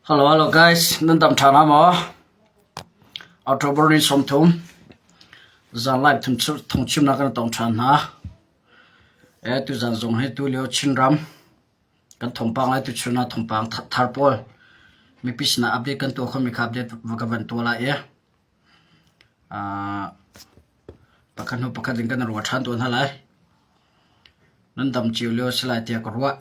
Hello, hello guys, nan dam ṭha hna maw? October ni 30 zan live thungchimnak kan tong ṭhan hna. E tuzan zong hi tu lio Chinram kan thawngpang lai tuchun ah thawngpang thar pawl mipi sinah update kan tuah khomi kha update va ka van tuah lai i uh, pakhat hnu pakhat in kan ruah ṭhan tuah hna lai. Nan dam cio lio si lai tiah ka ruah.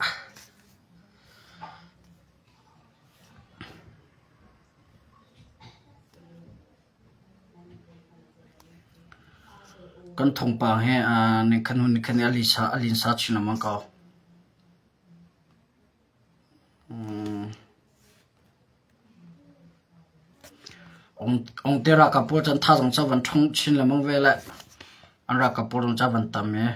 Kan thawngpang hi uh, nikhat hnu nikhat nih a linsa chin lengmang ko. Ongte ralkap pawl cu an thazaang cu a van ṭhawng chin lengmang ve le an ralkap pawl zong cu a van tam i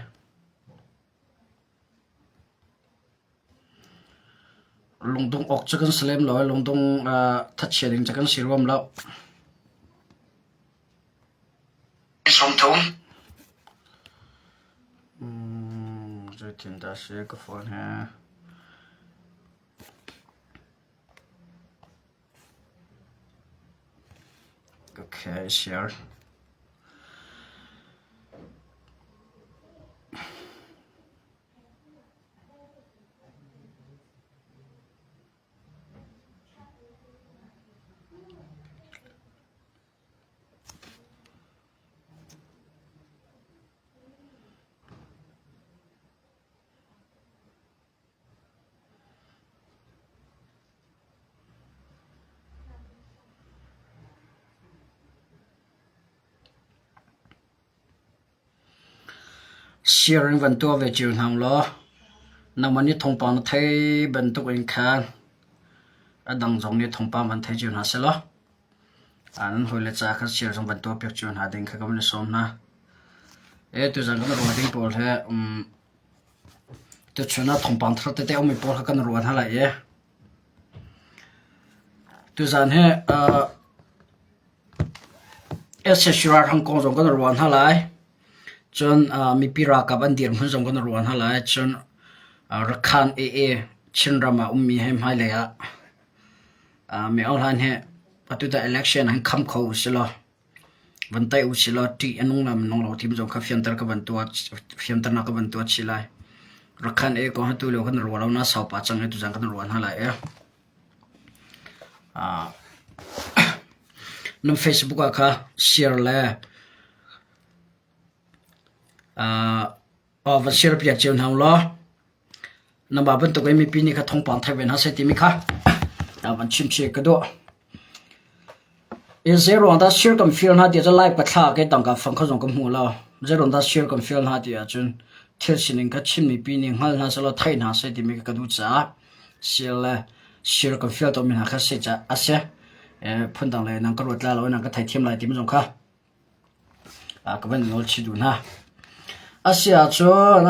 lungdong awk cu kan si lem lo i lungdong thachia ding cu kan si ruam lo. Zeitin dah si ka phone hi. Okay, share. Share in van tuah ve cio hna law nangmah nih thawngpang na thei bantuk in khan a dang zong nih thawngpang van thei cio hna seh law. Nan hawile ca kha share zong van tuahpiak cio hna ding kha ka van i sawm hna. E tuzan kan ruah ding pawl he um tuchun ah thawngpang thar tete ummi pawl kha kan ruah hna lai i tuzan hi uh, SSC ralhrang kong zong kan ruah hna lai. Cun uh, mipi ralkap an dirhmun zong kan ruah hna lai. Cun uh, Rakhan AA Chinram ah ummi he hmailei ah Mi ohlan hi atu tah election han kham kho usih law van taih usih law ṭih a nung le nung lo timi zong kha fianter ka van tuah fianternak ka van tuah chih lai. Rakhan e kong hi tu lio kan ruah lo na sau pah cang i tuzaan kan ruah hna lai i. Nan Facebook ah kha share le va share piak cio hna u law Nangmah bantuk in mipi nih kha thawngpang theih ve hna seh timi kha van chim chih ka duh. Zei ruang dah share kan fial hna ti ahcun lai pathla ke tangka fang kha zong ka hmu lo. Zei ruang dah share kan fial hna ti ahcun thil sining kha Chin mipi nih hngal hna seh law thei hna seh timi ka duh caah share le share kan fial tawnmi hna kha si caah a si. Phundang le nang ka ruat la lo nang ka theithiam lai timi zong kha Ka van nawl chih duh hna. A si ahcun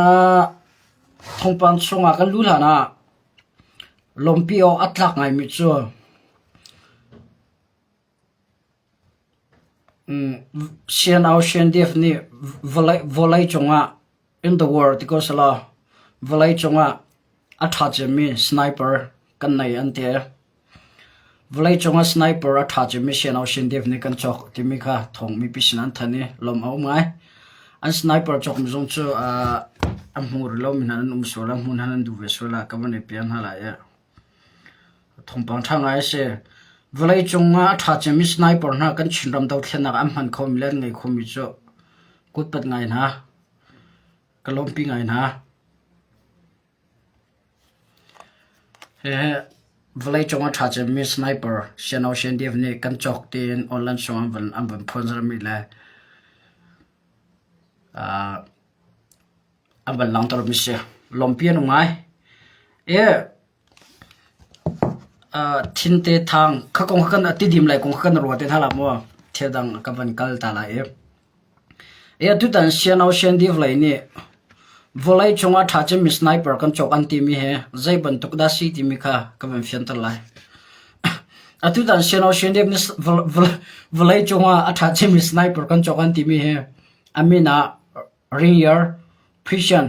thawngpang chungah kan luh hlan ah lawmpi awk a tlak ngaimi cu CNO CNDF nih vawlei cungah in the world ti ko selaw vawlei cungah a ṭha cemmi sniper kan nei an ti. Vawleicung ah sniper a ṭha cemmi CNO CNDF nih kan cawk timi kha thawng mipi sin an thanh i lawmh a um ngai. An sniper cawkmi zong cu a hmu rih lomi hna an um sual ah hmu hna an duh ve sual ah ka van i pian hna lai i thawngpang ṭha ngai a si. Vawleicung ah a ṭha cemmi sniper hna kan Chinram dothlennak ah an hman khomi le an ngei khomi cu kutpat ngai hna. Ka lawmpi ngai hna. Hihi vawleicung a ṭha cemmi sniper CNO CNDF nih kan cawk tiin online chung an van an van phuanzarmi le uh, an van langhtermi si. Lawmpi an um ngai. I uh, thinte thang kha kong kha kan tidim lai kong kha kan ruah te hna la maw thil dang ka van kal ta lai i Atutan CNO CNDF lei nih vawleicung ah ṭha cemmi sniper kan cawk an timi hi zei bantuk dah si timi kha ka van fianter lai. Atutan CNO CNDF nih vawleicung ah a ṭha cemmi sniper kan cawk an timi hi a min ah Rainier Precision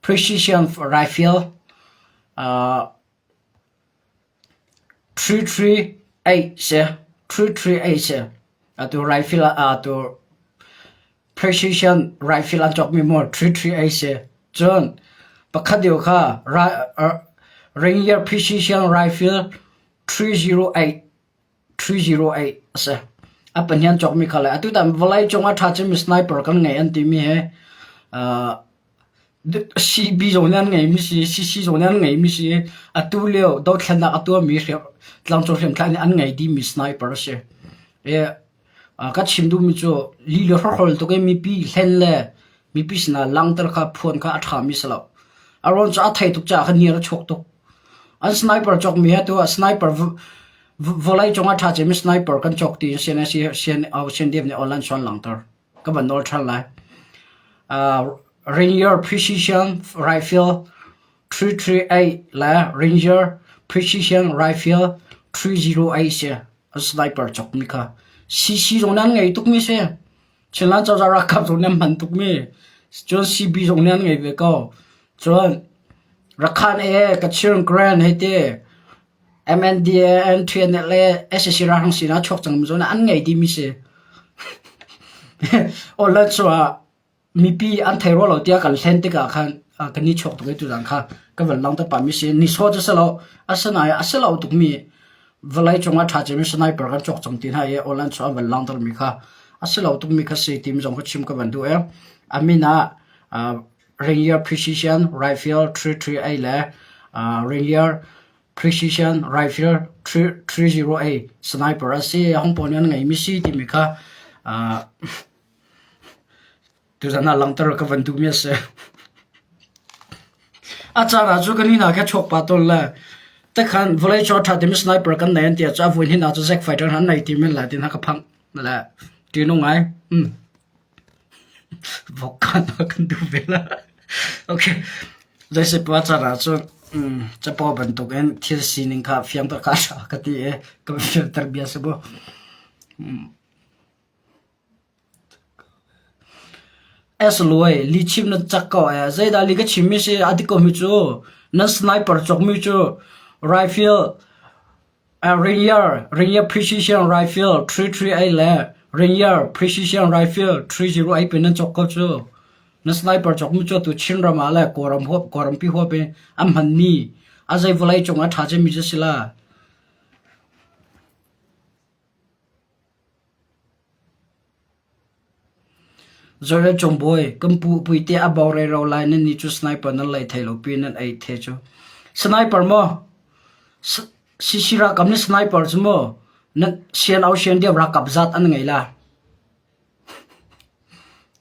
Precision Rifle uh, 338 si 338 si. Atu rifle atu precision rifle an cawkmi maw 338 si. Cun pakhat deuh kha Rainier precision rifle 308 308 a si. A pahnih an cawkmi kha le atu tan vawleicung ah ṭha cemmi sniper kan ngei an timi hi uh, CB zong nih an ngeimi si, CC zong nih an ngeimi si. Atu lio dothlennak a tuahmi hriam tlangcung hriamtlai nih an ngei dihmi sniper a si. E, ka chim duhmi cu li le hrohrol tuk i mipi hlen le mipi sinah langhter kha phuan kha a ṭhami si lo. A ruang cu a thei tuk caah khan hniar a chuak tuk. An sniper cawkmi hi atu ah sniper vawlei cung ah ṭha cemmi sniper kan cawk ti CNDF nih online chuan langhter. Ka van nawl ṭhan lai. Uh, Ranger Precision Rifle 338 le Ranger Precision Rifle 308 si a sniper cawkmi kha. CC zong nan ngei tukmi si. Chinland cozah ralkap zong nan hman tukmi. Cun CB zong nan ngei ve ko. Cun Rakhan e Kachin Grand hei ti MNDAA NTNL le SAC ralhrang sinah chuak cangmi zawn ah an ngei dihmi si. Online ah mipi an thei rua lo tiah kan hlen tikah khan kan i chuak tuk i tuzan kha ka van lang te pahmi si. Nisawh cu si lo, asinain a si lo tukmi vawlei cungah ṭha cemmi sniper kan cawk cang ti hna i online ah van langhtermi kha a si lo tukmi kha si timi zong kha chim ka van duh i a min ah Rainier Precision Rifle 338 le Rainier Precision Rifle 308 sniper a si. Hong pawl nih an ngeimi si timi kha tuzan ah langhter ka van duhmi a si. A caan ah cu kan inn ah kha chuak pah tawn le tekhan vawlei cu a ṭha timi sniper kan nei an ti ahcun a vui hin ah cu Zack fighter an nei ti men lai ti hna ka phang le ṭihnung ngai. Mm. Vok khan kan duh ve la. Okay. Zeisipa car ahcun capo bantukin thil sining kha fiangter kha a ṭha ka ti i ka fianter bia si bu. S luai li chim na cak ko ee. Zeidah li ka chimmi si a dik komi cu nan sniper cawkmi cu rifle Rainier, Rainier Precision Rifle 338 le Rainier Precision Rifle 308 pin nan cawk ko cu. Na sniper cawkmi cu atu Chinram ah le Kawlram huap, Kawlrampi huap in an hmanmi a zei vawlei cung ah ṭha cemmi cu si la. Zohre Cungbawi, kan pu puite a bo rero lai nan nih cu sniper nan lei thei lo pi nan ei the cu. Sniper maw? CC ralkap nih sniper cu maw nan sian au sian deuh ralkap zat an ngei la.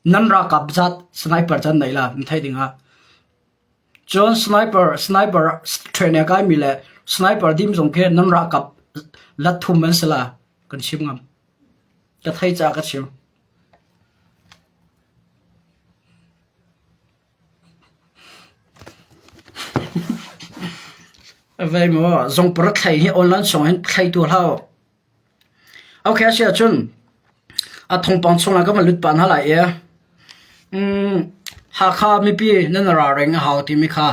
Nan ralkap zat sniper cu an nei la, nan theih ding ah. Cun sniper sniper trainer kaimi le sniper dim zong khi nan ralkap lat thum an si la kan chim ngam. Ka thei caah ka chim. Vei maw zongpar thlei hi online song hin thlei tu hlah. Okay a si ahcun a thawngpang chungah ka van lut pah hna lai i mm, Hakha mipi nan ralring a hau timi kha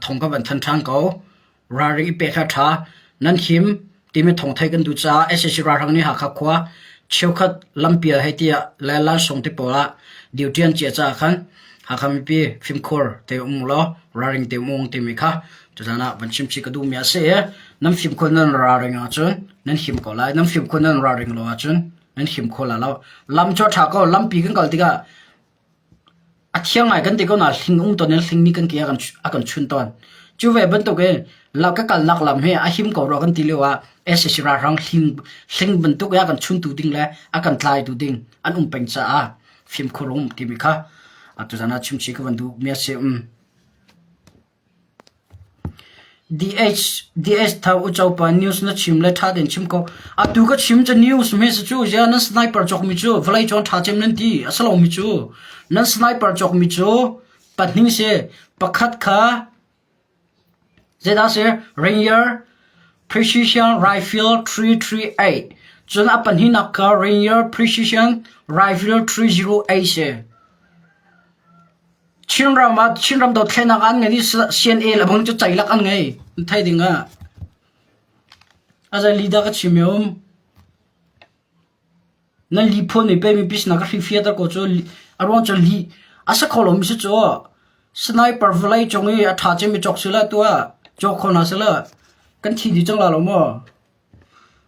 thawng ka van than ṭhan ko. Ralring i pek kha ṭha. Nan him timi thawng theih kan duh caah sac ralhrang nih Hakha khua cheukhat lampial hei tiah le lansung ti pawl ah duty an chiah caah khan Hakha mipi fimkhur te um law ralring te um timi kha tuzan ah van chimchih ka duhmi a si i nan fimkhur nan ralring ahcun nan him ko lai. Nan fimkhur nan ralring lo ahcun nan him kho lai lo. Lam cu a ṭha ko. Lampi kan kal tikah A thiang ngai kan ti ko nain hling um tawn in hling nih kan ke a kan chun tawn. Cu ve bantukin ka kalnak lam hi a him ko rua kan ti lio ah sac ralhrang hling, hling bantuk i a kan chuntu ding le a kan tlaitu ding an um peng caah fimkhur um timi kha tuzan ah chimchih ka van duhmi a si. Um. DH DH Thau Uco pa news na chim le ṭha tein chim ko. Atu ka chim cu news me si cu zia nan sniper cawkmi cu vawlei cuan ṭha cem nan ti a si lomi cu nan sniper cawkmi cu pahnih si pakhat kha zeidah si Rainier Precision Rifle 338 cun a pahnihnak kha Rainier Precision Rifle 308 si. Chinram ah Chinram dothlennak an ngei i CNA le bang cu ceilak an ngei. An thei ding ah. A zei li dah ka chim i um? Nan li phuan mi pei mipi sinah ka hrilhfiahter ko cu a ruang cu li a si kho lomi si cu sniper vawlei cung i a ṭha cemmi cawk si le tuah cawk kho hna seh kan thi dih cang la lo maw?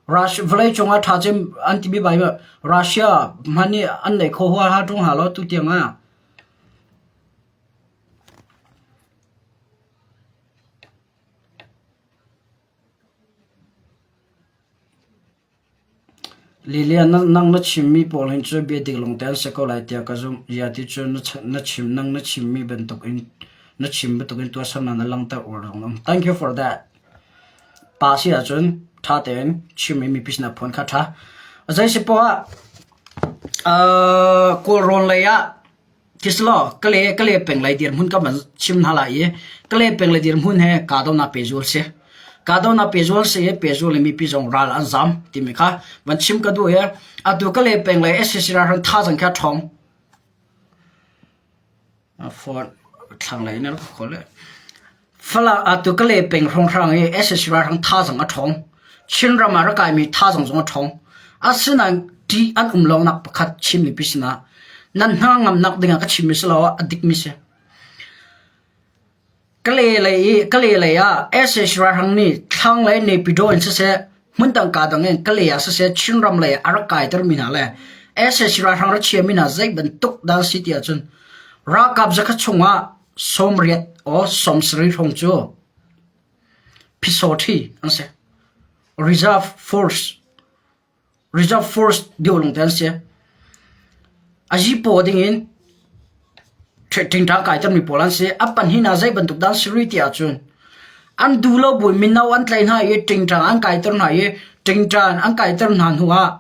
Russia vawlei cung ah ṭha cem an timi bai Russia hmanh nih an neih kho huaha ṭung hna lo tu tiang ah. Lilian, nang na chimmi pawl hin cu bia dik lawngte an si ko lai tiah ka zumh. Ziah ti cu na chim nang na chimmi bantukin na chim bantukin tuahsernak na langhter uar zong um. Thank you for that. Pa si ahcun ṭha tein chim i mipi sinah phuan kha ṭha. Zei si poah ah Kawlrawn lei ah Kislo, Kale Kale peng lei dirhmun ka van chim hna lai i Kale peng lei dirhmun he kahdohnak pehzul si. Kahdohnak pehzul si i pehzul i mipi zong ral an zam timi kha van chim ka duh i atu Kale peng lei SAC ralhrang thazaang kha ṭhawng. Phone thlanglei in a rak khawl le. Falam atu Kalay peng hrawnghrang i sac ralhrang thazaang a ṭhawng. Chinram ah rak kaimi thazaang zong a ṭhawng. Asinain ṭih an um lonak pakhat Chin mipi sinah nan hna ngamnak dingah ka chimmi si lo a dikmi si. Kalay lei i Kalay lei ah sac ralhrang nih thlanglei Naypyidaw in siseh hmundang kaa dang in Kalay ah siseh Chinram lei ah a rak kaitermi hna le sac ralhrang rak chiami hna zei bantuk dah an si ti ahcun ralkap zakhat chungah 80 or 70 hrawng cu phisawṭhi an si. Reserve force reserve force deuh lawngte an si. A zipaw dingin ṭingṭang kaitermi pawl an si. A pahnih ah zei bantuk dah an si rih ti ahcun an duh lo buin mino an tlaih hna i ṭingṭang an kaiter hna i ṭingṭan an kaiter hna hnu ah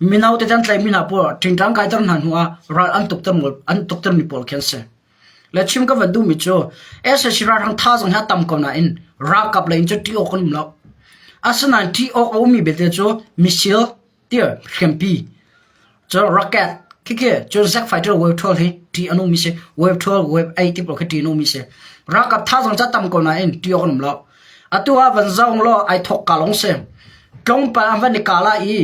Mino tete an tlaihmi hna pawl ṭingṭang kaiter hna hnu ah ral an tukter an tuktermi pawl khi an si. Le chim ka van duhmi cu sac ralhrang thazaang hi a tam ko nain ralkap lei in cu ṭih awk an um lo. Asinain ṭih awk a ummi belte cu missile tiah hriampi cu rocket khikhi cun jet fighter wave 12 hi ṭih a nungmi si wave 12 wave 8 ti pawl khi ṭih a nungmi si. Ralkap thazaang cu a tam ko nain ṭih awk an um lo. Atu ah van zaung law ai thawk ka lawng si. Tlawmpal an van i ka lai i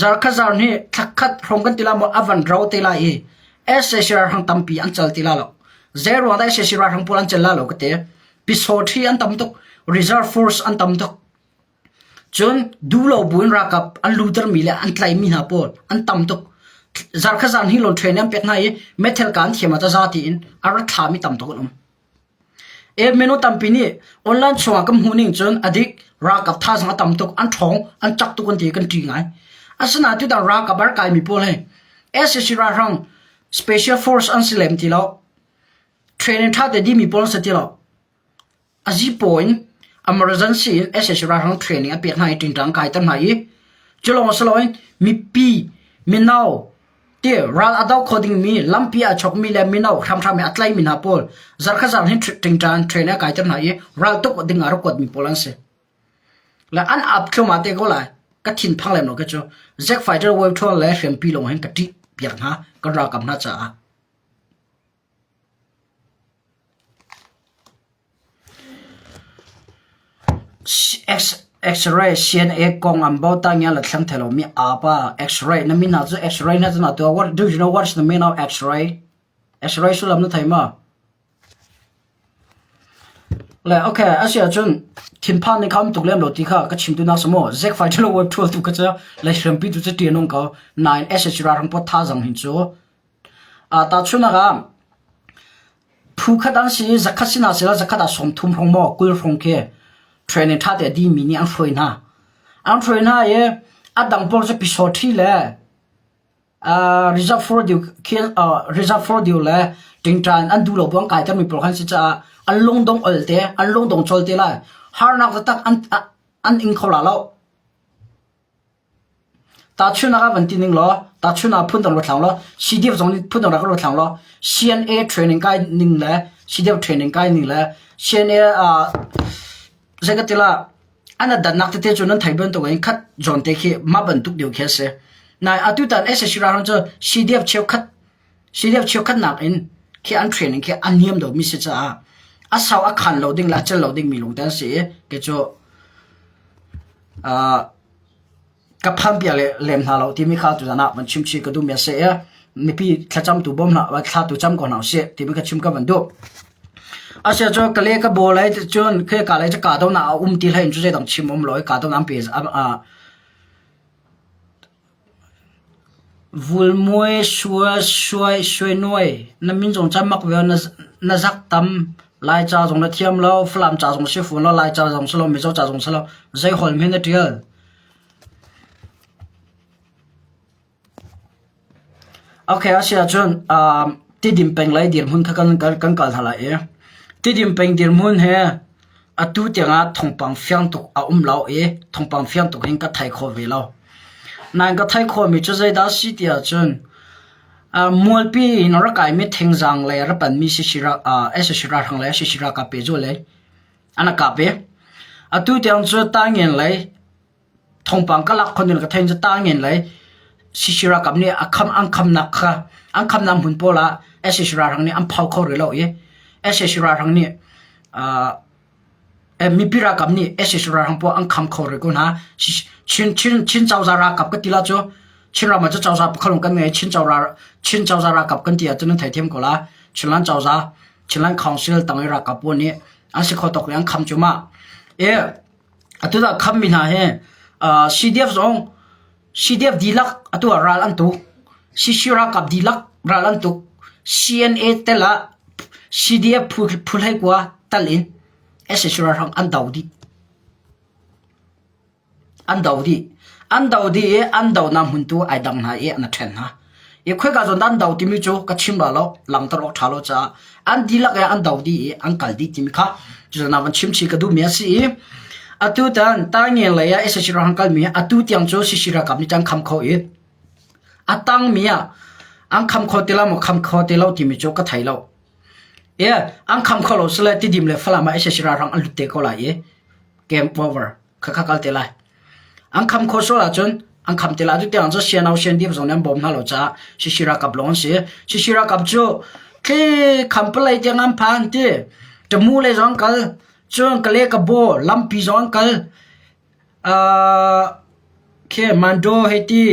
zarkhat zar nih thlakhat hrawng kan ti la maw a van ro te lai i sac ralhrang tampi an cal ti la lo. Zei ruang dah sac ralhrang pawl an cal la lo ka ti. Pisawṭhi an tam tuk, reserve force an tam tuk. Cun duhlo buin ralkap an lutermi le an tlaimi hna pawl an tam tuk. Zarkhat zar hnih lawn train an pek hna i methel ka an thiam ah ta za tiin a rat thlami tam tuk an um. Mino tampi nih online chungah kan hmuh ning cun a dik ralkap thazaang a tam tuk an ṭhawng an cak tuk an ti kan ṭih ngai. Asinain tutan ralkap a rak kaimi pawl hi sac ralhrang special force an si lem ti lo. Training ṭha te dihmi pawl an si ti lo. A zipaw in emergency in sac ralhrang training a pek hna i ṭingṭang kaiter hna i cu lawng si loin mipi mino Ti ral a do kho dingmi lampi a chokmi le mino hramhram i a tlaimi hna pawl zarkhat zar hin ṭingṭan train a kaiter hna i ral tuk ding ah rak kuatmi pawl an si. Le an ap thluahmah te ko lai. Ka thin phang lem lo ke cu. Jet fighter wave 12 le hriampi lawng hin ka ṭih piak hna kan ralkap hna caah. X-ray CNA kong an bo ta ngia la thlang thelo mi apa X-ray na min ha cu X-ray na na tu what do you know what's the meaning of X-ray X-ray sullam na thei ma le okay asia cun thinphan ni kham tuk lem lo ti kha ka chim tu nak samo zek fighter web tool tu ka cha le hrampi tu cha tianong ko 9 SH ra rang pot tha zang hin chu Tahchunhnak ah, phu khat an si i zakhat si hna sehlaw zakhat ah 30 hrawng maw 20 hrawng khi training ṭha te a dihmi nih an hruai hna. An hruai hna i a dang pawl cu pisawṭhi le reserve for deu khi reserve for deu le ṭingṭan an duh lo bu an kaitermi pawl kha an si caah an lungdong ol te, an lungdong cawl te lai. Harnak taktak an an ing kho la lo. Tahchunhnak ah van ti ning law, tahchunhnak ah phundang rak thlang law, CDF zong nih phundang rak rak thlang law, CNA training kai ning le CDF training kai ning le CNA uh, zei ka ti la, an dannak tete cu nan thei bantuk in khat zawn te khi mah bantuk deuh khi a si. Nai atu tan SSC ralhrang cu CDF cheukhat CDF cheukhat nak in khi an training khi an niam deuh mi si caah a sau a khan lo ding le a cel lo ding mi lung te an si i ke cu. Ka phanpiak le lem hna lo timi kha tuzan ah van chim chih ka duhmi a si i mipi thlacam tu bawm hna thla tu cam ko hna usih timi kha chim ka van duh. Asia cu ka le ka bawl ai cun khi ka le cu ka do na a um ti hlei in cu zeidang chim um lo i ka do na an pe Vulmuai sua suai suai nuai na min zong ca mak ve na na zak tam Laica zong na thiam lo Falam ca zong si fawn lo Laica zong si lo Mizo ca zong si lo zei holh hme na ṭial. Okay, a si ahcun um, Tidim peng lei dirhmun kha kan, kan, kan kal hna lai i Tidim peng dirhmun he atu tiangah thawngpang fiang tuk a um lo i thawngpang fiang tuk hin ka thei kho ve lo. Nain ka theih khawhmi cu zeidah a si ti ahcun uh, mualpi in rak kaimi thingzang le ra panmi sisira uh, SSC ralhrang le SSC ralkap pehzulh lei an rak kap i atu tiang cu Taingen lei thawngpang ka lak khon in ka thein cu Taingen lei SSC ralkap nih a kham an khamnak kha an khamnak hmun pawl ah SSC ralhrang nih an phau kho rih lo i SSC ralhrang nih uh, mipi ralkap nih sac ralhrang pawl an kham kho rih ko hna. Chin Chin Chin cozah ralkap ka ti la cu Chinram ah cu cozah pakhat lawng kan ngei Chin cozah Chin cozah ralkap kan ti ahcun nan theithiam ko la. Chinland cozah Chinland Council tang i ralkap pawl nih an si kho tawk le an kham cu ma. E atu dah khammi hna hi CDF zong CDF dihlak atu ah ral an tuk. CC ralkap dihlak ral an tuk. CNA tel ah CDF phu phu hlei kua tal in sac ralhrang an do dih. An do dih. An do dih i an donak hmun tu ai dang hna i an ṭhen hna. I khoika zawn dah an do timi cu ka chim la lo, langhter awk ṭha lo caah an dihlak i an do dih i an kal dih timi kha cucaah van chim chih ka duhmi a si i atu tan Taingen lei ah sac ralhrang kalmi atu tiang cu CC ralkap nih an kham kho i a tangmi ah an kham kho ti lo maw kham kho ti lo timi cu ka thei lo. E an kham kho lo sile Tidim le Falam ah sac ralhrang an lut te ko lai i game over. Khakha kal te lai. An kham khawh sual ahcun an kham te lai. Atu tiang cu CNO CNDF zong nih an bawm hna lo caah CC ralkap lawng an si. CC ralkap cu khi khampalei tiang an phan ti. Tamu lei zong an kal. Cun Kale Kabaw lampi zong an kal. Uh, khi Mando hei ti.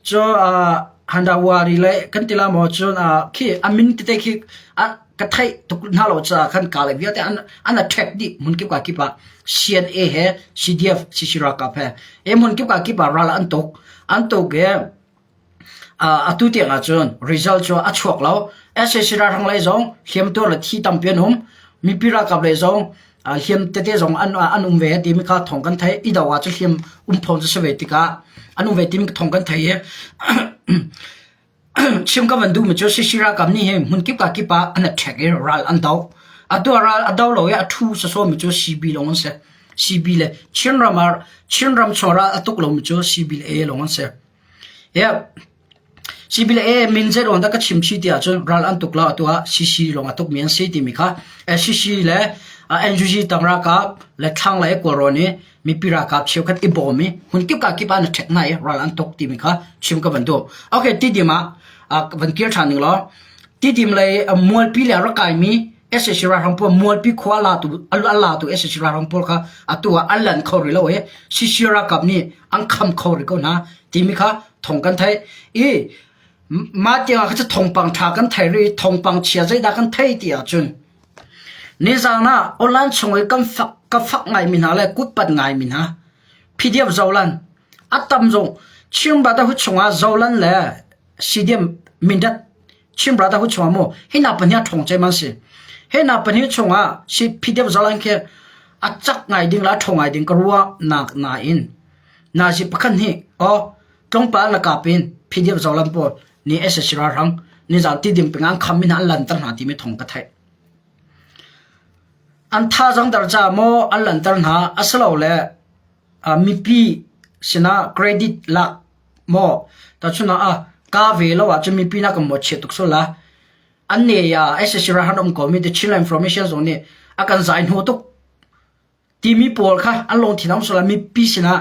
Cu uh, Handawari le kan ti la maw cun uh, khi a min tete khi a ka theih tuk hna lo caah khan ka le vialte an an attack dih hmun kip ka kip ah CNA he CDF CC ralkap he e hmun kip ka kip ah ral an tuk an tuk i atu tiang ah cun result cu a chuak lo SAC ralhrang lei zong hliamtuar le thi tampi an um mipi ralkap lei zong hliam tete zong an an um ve timi kha thawng kan theih i do ah cu hliam um phone cu si ve tikah an um ve timi thawng kan theih i Chim ka van duhmi cu CC ralkap nih hin hmunkip ka kip ah an attack i ral an do. Atu ah ral a do lo i a ṭhu sawsawmi cu CB lawng an si. CB le Chinram ah Chinram chung ral a tuk lomi cu CB le AA lawng an si. Yeah. CB le AA min zei ruang dah ka chim chih ti ahcun ral an tuk lo atu ah CC lawng a tukmi an si timi kha CC le NUG tang ralkap le thlanglei Kawlrawn i mipi ralkap cheukhat i bawm i hmunkip ka kip ah na ṭhek hna i ral an tuk timi kha chim ka van duh. Okay, tidim ah van kir ṭhan ning law tidim lei mualpi le rak kaimi SAC ralhrang pawl mualpi khua la tu a la tu SAC ralhrang pawl kha atu ah an lan kho rih lo i CC ralkap nih an kham kho rih ko hna timi kha thong kan theih i mah tiang ah kha thongpang ṭha kan thei rih thongpang chia zeidah kan thei ti ahcun Nizaan ah online chung i kan fak ka fak ngaimi hna le kutpat ngaimi hna PDF Zolan a tam zong Chin Brotherhood chungah Zolan le CDM Mindat Chin Brotherhood chungah mu hi hna pahnih a ṭhawng cem an si. Hi hna pahnih chungah si PDF Zolan khi a cak ngai ding le a ṭhawng ngai ding ka ruah nak nain nazi pakhat hnih aw tlawmpal na kap in PDF Zolan pawl nih SSC ralhrang nizaan tidim peng an kham mi hna an lanter hna timi thawng ka theih. An thazaang dar caah maw an lanter hna asilole mipi sinah credit lak maw tahchunhnak ah ka ve lo ahcun mipi na kan mawhchiat tuk sual la. An ne ah SSC ralhrang um ko mi The Chinland Information zong nih a kan zai hnu tuk. Timi pawl kha an lungthin a um sual ah mipi sinah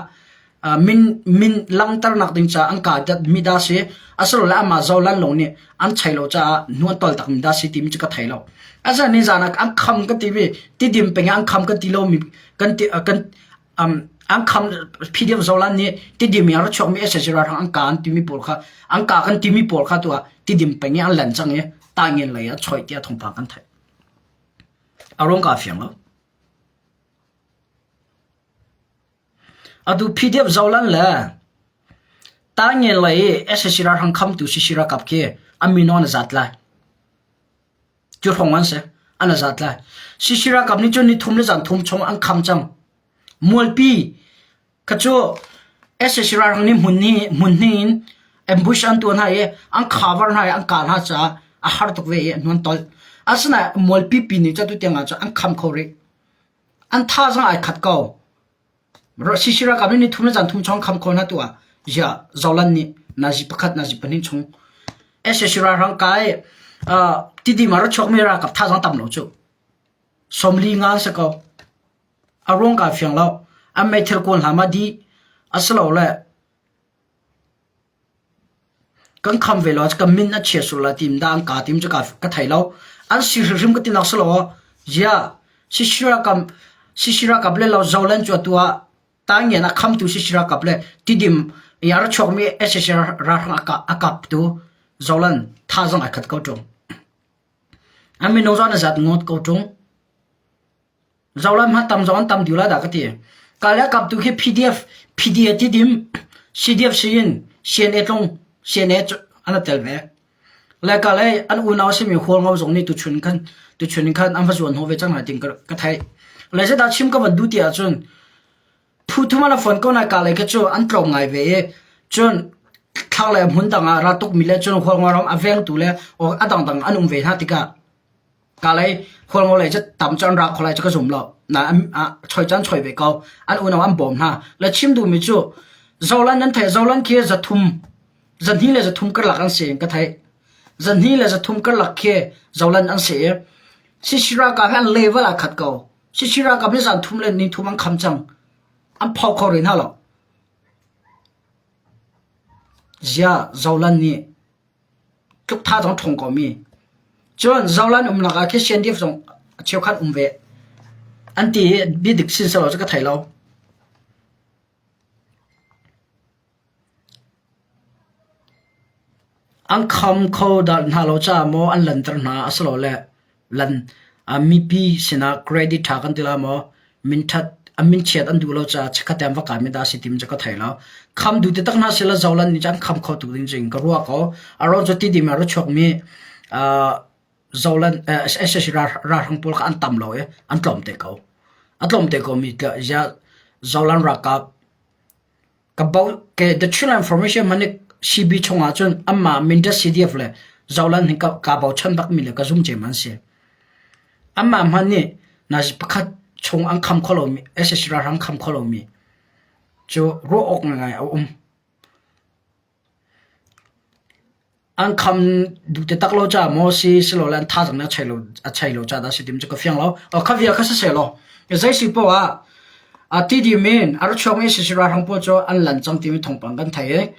min min langhternak ding caah an kaa mi dah si asilole amah zolan lung nih an chei lo caah hnu an tol takmi dah si timi cu ka thei lo. Asinain nizaan ah an kham ka ti mi tidim peng ah an kham ka ti lomi kan ti kan um. An kham PDF Zolan nih Tidim in a ra chuakmi sac ralhrang an ka an timi pawl kha an ka kan timi pawl kha tu ah Tidim peng i an lan cang i Taingen lei ah choih tiah thawngpang kan theih. A ruang ka fiang lo. Atu PDF Zolan le Taingen lei i sac ralhrang khamtu CC ralkap khi an mino an zat lai. Cu hrawng an si. An a zat lai. CC ralkap nih cun ni thum le zan thum chung an kham cang. Mualpi kha cu sac ralhrang nih hmun hnih hmun hnih in ambush an tuah hna i an cover hna i an kah hna caah a har tuk ve i an hnuan tolh. Asinain mualpi pi nih cu atu tiang ah cun an kham kho rih. An thazaang ai khat ko. CC ralkap nih ni thum le zan thum chung kham kho hna tu ah ziah Zolan nih nazi pakhat nazi pahnih chung sac ralhrang kai Tidim ah ra chuakmi ralkap thazaang tam lo cu 45 an si ko. A ruang kaa fiang lo. An meithal kawl hna ma dih asilole kan kham ve lo kan min a chia sual lai tim dah an ka tim cu ka thei lo. An si hrimhrim ka tinak si lo ziah CC ralkap le lo Zoland cu atu ah Taingen a khamtu CC ralkap le Tidim i a ra chuakmi sac ralhrang a kaptu Zoland thazaang ai khat ko ṭung. An minung zong an i zat ngawt ko ṭung. Zolam ha tam zong an tam dih lai dah ka ti. Kale kap tu khi PDF, PDF Tidim, CDF siin CNA tlung, CNA an tel ve. Le kale an unau simi Hualngo zong nih tuchun khan tuchun khan an va zuan hnawh ve cang hna ting ka theih. Le zeidah chim ka van duh ti ahcun phu thum an phone ko nai kale kha cu an tlawm ngai ve i cun thlang le hmun dang ah raltuk mi le cun Hualngo ram a vengtu le a dangdang an um ve hna tikah Kalay Hualngo lei cu tam cu an ra kho lai cu ka zum lo. Na choi cu an choi ve ko. An unau an bawm hna. Le chim duhmi cu Zolan nan theih Zolan khi zathum zahnih le zathum karlak an si ka theih. Zahnih le zathum karlak khi Zolan an si i CC ralkap hi an level ah khat ko. CC ralkap nih zan thum le ni thum an kham cang. An phau kho rih hna lo. Ziah Zolan nih tluk tha zong ṭhawng ko mi. Cun Zolan umnak ah khi CNDF zong a cheukhat um ve. An ti i bia dik sin selaw cu ka thei lo. An kham kho dah hna lo caah maw an lanter hna asilole lan mipi sinah credit ṭha kan ti la maw minṭhat a minchiat an duh lo caah chikkhat te an va kai mi dah a si timi cu ka thei lo. Kham duh taktak hna sila Zolan nih cun an kham kho tuk ding cu in ka ruah ko. A ruang cu Tidim ah ra chuakmi Zolan sac ralhrang pawl kha an tam lo i an tlawm te ko. A tlawm te ko mi Zolan ralkap Ka bo ke the Chinland Formation hmanh nih CB chungah cun anmah Mindat CDF le Zoland hi ka, kaa bochan bakmi le ka zum cem an si. Anmah hmanh nih nazi pakhat chung an kham kho lomi sac ralhrang kham kho lomi cu ruah awk ngaingai a um. An kham duh taktak lo caah maw si, silole an thazaang nih a chei lo, a chei lo caah dah a si timi cu ka fiang lo. Kha vial kha siseh law, zei si poah ah a Tidim in a ra chuakmi sac ralhrang pawl cu an lan cang timi thawngpang kan theih i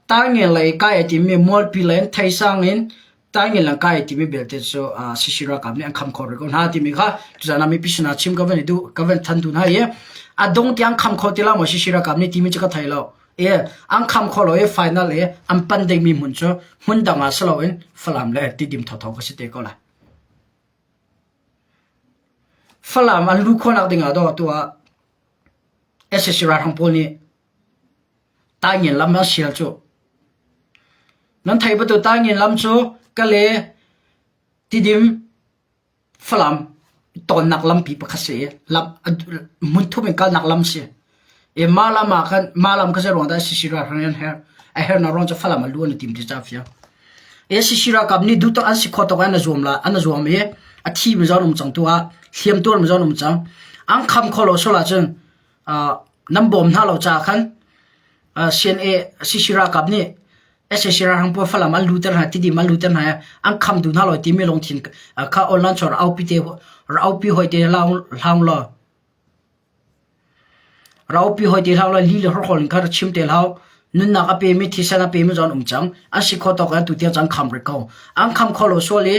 Taingen lei kai a timi Mualpi lei in Theisang in Taingen lang kai timi belte cu sac ralkap nih an kham kho rih ko hna timi kha tuzaan ah mipi sinah chim ka van i duh ka van than duh hna i a dong tiang kham kho ti lo maw sac ralkap nih timi cu ka thei lo. I an kham kho lo i final i an pan dingmi hmun cu hmun dang ah si loin Falam le Tidim thotho ka si te ko lai. Falam an luh khawhnak ding ah dawh tu ah sac ralhrang pawl nih Taingen lam an sial cu. Nan theih batu Taingen lam cu Kale Tidim Falam tawnnak lampi pakhat si i lam hmunthum in kalnak lam si. I mah lam ah khan mah lam kha zei ruang dah CC ralhrang an herh? A herhnak ruang cu Falam a lu an i tim ti ca fiang. I CC ralkap nih duhtak an si khawh tawk an i zuam la an i zuam i a thi mi zong an um cang tu ah hliam tuar mi zong an um cang. An kham kho lo sual ahcun uh, nan bawm hna lo caah khan uh, CNA CC ralkap nih sac ralhrang pawl Falam an luter hna Tidim an luter hna an kham duh hna lo timi lungthin kha online chawr aupi te aupi hoi te hlang law raupi hoi te hlang law li le horhol in kha chim te hlau nunnak a pe mi thisen a pe mi zon um cang an si kho tok tu tiang cang kham ri ko an kham kho lo sual i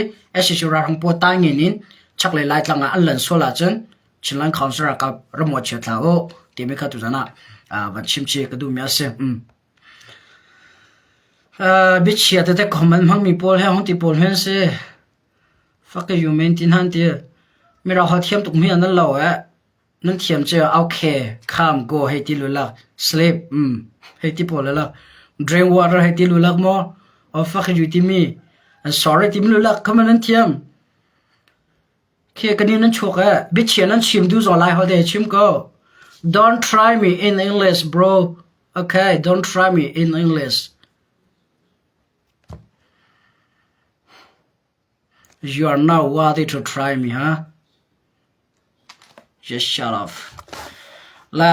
sac ralhrang pawl ta ngin in chaklei laitlang ah an lan sual ahcun Chinland Council ralkap ramua chia thla u. Timi kha tuzan ah van chim chih ka duhmi a si. Biachia tete comment hmangmi pawl he hung ti pawl hen si. Fuck you men ti hna an ti. Mirang holh thiam tuk mi an lo eh. Nan thiam cu okay, calm, go hei ti lulak, sleep, mm, hei ti pawl lulak, drink water hei ti lulak maw, oh fuck you timi, and sorry timi lulak kha nan thiam. Khi kanin nan chuak eh, biachia nan chim duh zong lai holh te chim ko. Don't try me in English, bro. Okay, don't try me in English. You are not worthy to try me, huh? Just shut up. La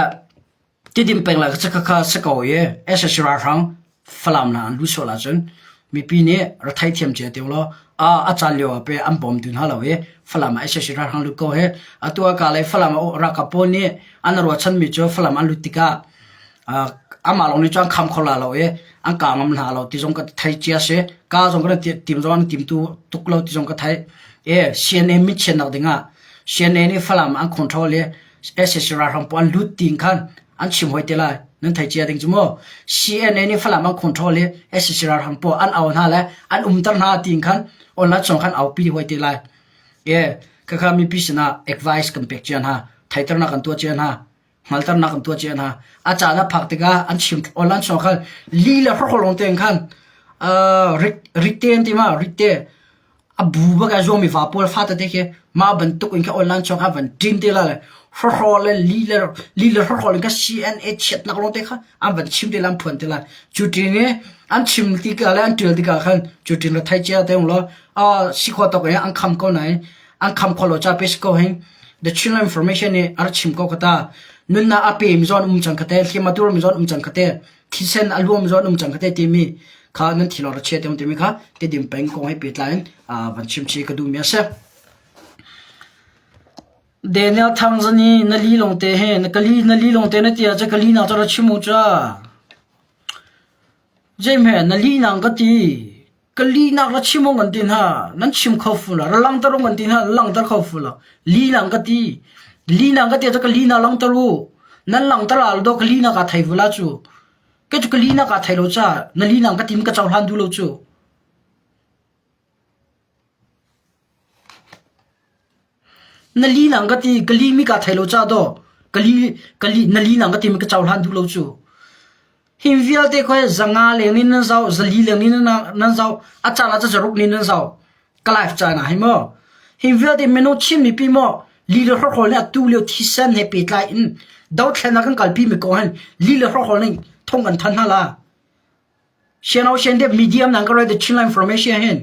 tidim peng la ka kha sa ko ye SSC ralhrang Falam na an lu sual ahcun mipi nih ra thei thiam cia teu law a a caan lio ah pe an bawm tu hna lo i Falam ah SSC ralhrang lut ko he atu ah ka le Falam ah ralkap pawl nih an ruahchan mi cu Falam an lut tikah amah lawng nih cun an kham kho la lo i an ka ngam hna lo ti zong ka thei cia si. Ka zong kan tim zong an tim tu tuk lo ti zong ka thei. E CNA mit chiatnak dingah CNA nih Falam an control i SAC ralhrang pawl an lut tin khan an chim hoi te lai. Nan thei cia ding cu mu. CNA nih Falam an control i SAC ralhrang pawl an au hna le an umter hna tin khan online chung khan aupi hoi te lai. E khakha mipi sinah advice kan pek cia hna. Theiternak kan tuah cia hna. Hngalternak an tuah cia hna. A caan a phak tikah an chim online chung khan li le hrawkhrol tein khan ritte an ti ma ritte a bu bak a zuangmi va pawl fa tete khi mah bantuk in kha online chung kha van ṭin te la le hrawkhrol le li le li le hrawkhrol in kha CNA chiatnak lawng te kha an van chim te la an phuan te la cu ṭin i an chim tikah le an ṭial tikah khan cu ṭin ra thei cia te ung law sikhua tawk in an kham ko nain an kham kho lo ca pe si ko hin the Chinland information nih a rak chim ko kata nunnak a pe mi zawn um cang khate hliam a tur mi zawn um cang khate thisen a luam zawn um cang khate timi kha nan thil ra chia te timi kha tedim peng kong he pehtlai in van chim chi ka duh mi a si Daniel Thang zani na li long te he na kali na li long te na tia cha kali na cha ra chimu cha Jem he na li nang ka ti Ka lihnak ra chim awk an ti hna. Nan chim kho fu lo. Ra langhter awk an ti hna. Langhter kho fu lo. Lihnak ka ti. Lihnak ka ti cu ka lihnak langhter u. Nan langhter ah do ka lihnak aa thei vu la cu. Kei cu ka lihnak aa thei lo ca na lihnak ka tim ka cohlan duh lo cu. Na lihnak ka ti ka lihmi kaa thei lo ca daw ka li ka li na lihnak ka timi ka cohlan duh lo cu. Hi vialte khoi zanga leng in nan zoh, zali leng in nan zoh, a caan ah zaruk nin nan zoh. Ka life caan ah hi maw. Hi vialte minung Chin mipi maw li le hrawkhrol nih atu lio thisen he pehtlai in dothlennak kan kalpi mi kong hin li le hrawkhrol nih thong kan than hna la. Sian o sian dep medium nan ka write the Chinland information hin.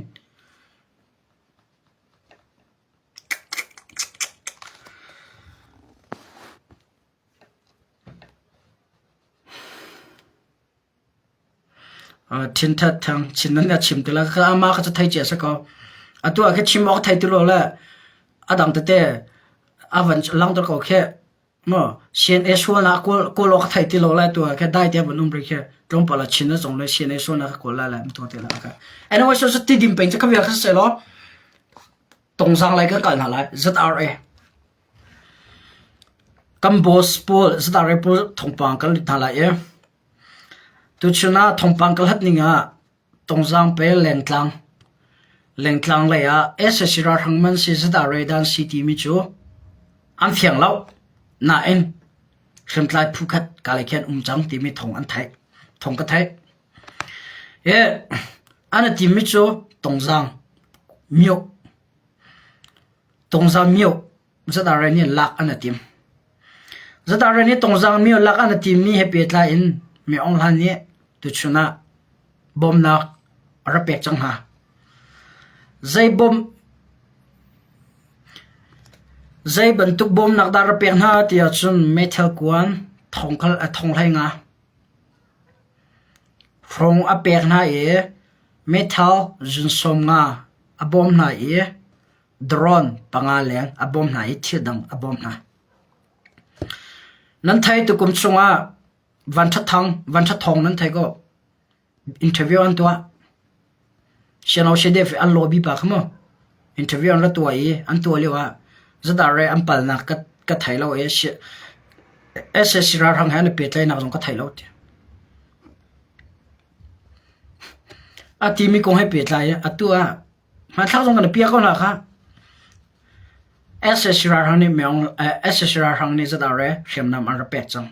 Thinṭhat thang chin nan a chim ti la kha amah kha cu thei cia si ko. Atu ah khin chim awk thei ti lo le a dang tete a van langhter ko khi. Maw CNA sualnak kawl kawl awk a thei ti lo lai tu ah khin dai te van um rih khi tlawmpal ah chin a zong le CNA sualnak ka kawl lai lai to te la ka. Anyway so ti dim peng cu ka vial kha se law tongzang lai kan kal hna lai ZRA. Kan boss pawl ZRA pawl thawngpang kan lut hna lai i tuchun ah thawngpang ka hlat ning ah Tongzang pe lengtlang lengtlang lei ah sac ralhrang man si ZRA dan si timi cu an fiang lo. Nain hriamtlai phu khat ka lei khin um cang timi thawng an theih. Thawng ka theih. I an i timmi cu Tongzang myo Tongzang myo ZRA nih lak an i tim. ZRA nih Tongzang myo lak an i timmi he pehtlai in Mi Aung Hlaing nih tuchun ah bawmnak a rak pek cang hna. Zei bawm zei bantuk bawmnak dah rak pek hna ti ahcun meithal kuan thongkhal a thong hlei nga hrawng a pek hna i meithal zun sawm nga a bawm hna i drone panga leng a bawm hna i thil dang a bawm hna. Nan thei tukum chungah Van Ṭha Thang, Van Ṭha Thawng nan thei ko. Interview an tuah. Siano Shedef an lobby pa kha mu. Interview an ra tuah i an tuah lio ah zadar re an palnak ka ka thei lo i. SSC ralhrang he an i pehtlaihnak zong ka thei lo ti. A timi kong he pehtlai i atu ah hmanthlak zong kan i piah ko hna kha. SSC ralhrang nih Myaung SSC ralhrang nih ZRA hriamnam an rak pek cang.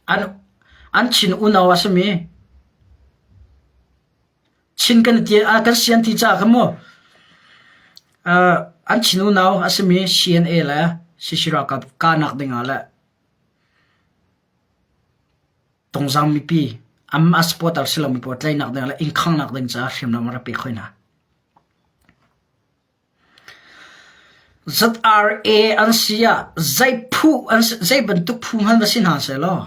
An an Chin unau a simi Chin kan ti kan si an ti caah khan mu an Chin unau a simi CNA le CC ralkap kahnak dingah le Tungzang mipi anmah supporter si lomi pawl tlaihnak ding le inn khanghnak ding caah hriamnam a rak pek hoi hna. ZRA an si ah zei phu an si, zei bantuk phu hmanh va si hna sehlaw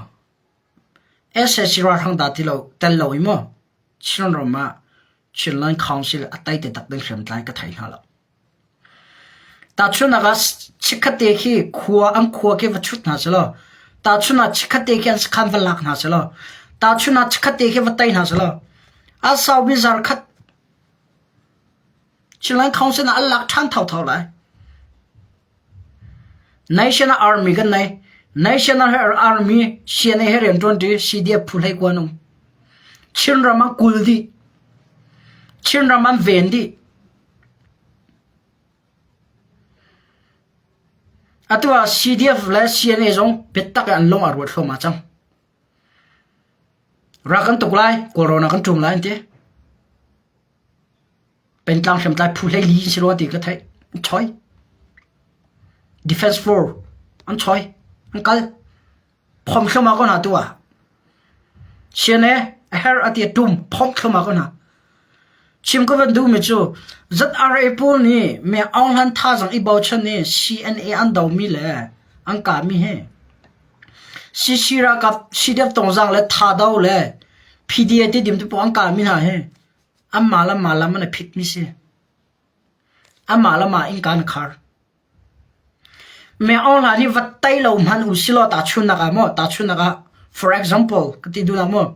SAC ralhrang dah ti lo tel lo i maw Chinram ah Chinland Council a tai te tak ding hriamtlai ka thei hna lo. Tahchunhnak ah chikkhatte khi khua an khua khi va chut hna selaw, tahchun ah chikkhatte khi an sakhan va lak hna selaw, tahchun ah chikkhatte khi va tei hna selaw, a saumi zarkhat Chinland Council ah an lak ṭhan thotho lai. National Army kan nei. National Army CNA he rian ṭuan ṭi CDF phu hlei kuan um. Chinram an kul dih. Chinram an ven dih. Atu ah CDF le CNA zong biatak in an lung a ruat thluahmah cang. Rak kan tuk lai, Kawlrawn ah kan ṭum lai an ti. Pengtlang hriamtlai phu 14 an si rua ti ka theih. An choi. Defense force an choi. An kal. Phom thluahmah ko hna tu ah. CNA a herh a ti a tum phom thluahmah ko hna. Chim ka van duhmi cu ZRA pawl nih me Aung Hlan thazang i bochan i CNA an domi le an kahmi hi CC ralkap CDF tongzang le Thado le PDA ti dim te pawl an kahmi hna hi anmah le mah lam an i phitmi si. Amah le mah innka an khar. Me Aung Hlan hi va tei lo hmanh u silaw tahchunhnak ah maw tahchunhnak ah for example ka ti duhnak maw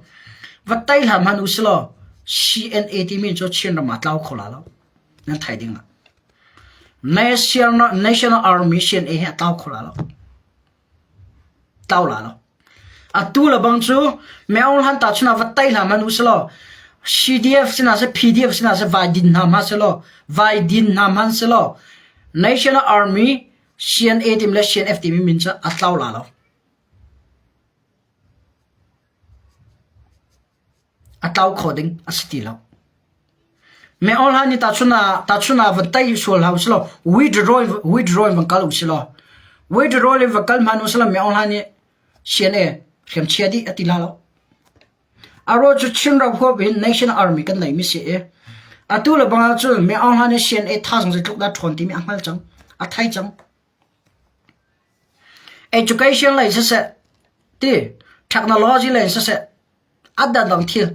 va tei hlah hmanh u silaw CNA timi cu Chin ram ah tlau kho la lo nan thai ding ah National National Army CNA hi a tlau kho la lo Tlau la lo. Atu le bang cu Me Aung Hlan tahchun ah va tei hna hmanh u selaw CDF sinah seh PDF sinah seh vai din hna hmanh selaw vai din hna hmanh selaw National Army CNA tim le CNF timi min cu a tlau la lo. A tlau kho ding a si ti lo. Me Aung Hlan nih tahchun ah tahchun ah van tei sual hlah usih law withdraw withdraw in van kal usih law withdraw in van kal hmanh usih law Me Aung Hlan nih CNA hriamchia dih a ti hlah lo. A ruah cu Chin ram huap in National Army kan nei mi si i atu le bang ahcun Me Aung Hlan nih CNA thazang zeitluk dah ṭhawn timi a hngal cang a thei cang. Education lei siseh ti technology lei siseh a dangdang thil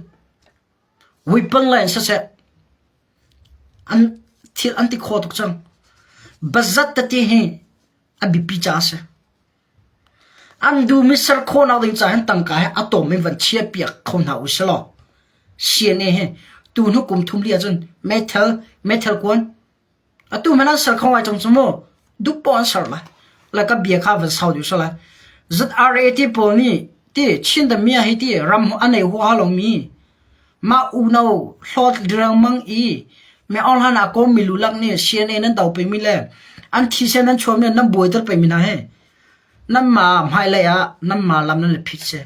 weapon lei siseh an thil an ti kho tuk cang. Bazat tete hi a biapi ca a si. An duhmi ser khawhnak ding caah hin tangka hi a tawm in van chiahpiak kho hna u silaw CNA hi tu hnu kum thum li ahcun meithal meithal kuan Atu hmanh an ser kho ngai cang cu mu. Dup poh an ser lai. Le ka bia kha van sau deuh lai. ZRA ti pawl nih ti Chin the mia hi ti ram an ei huaha lomi mah unau hlawt riangmang i me Aung Hlan ah kawm mi lulak nih CNA nan do pemi le an thisen nan chuah mi nan buaiter pemi hna hi nan ma hmailei ah nan ma lam nan i phit si.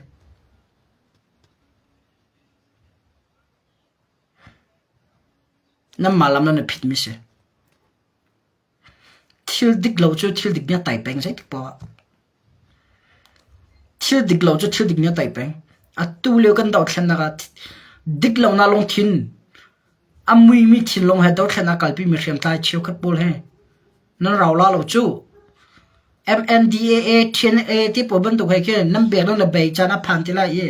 Nanmah lam nan i phitmi si. Thil dik lo cu thil dik nih a tai peng zeitik paoh ah. Thil dik lo cu thil dik nih a tai peng. Atu lio kan dothlennak ah dik lonak lungthin a muimi thinlung he dothlennak kalpimi hriamtlai cheukhat pawl he nan rau la lo cu. MNDAA, TNA ti pawl bantuk he khin nan bek nan bei caan a phan ti lai i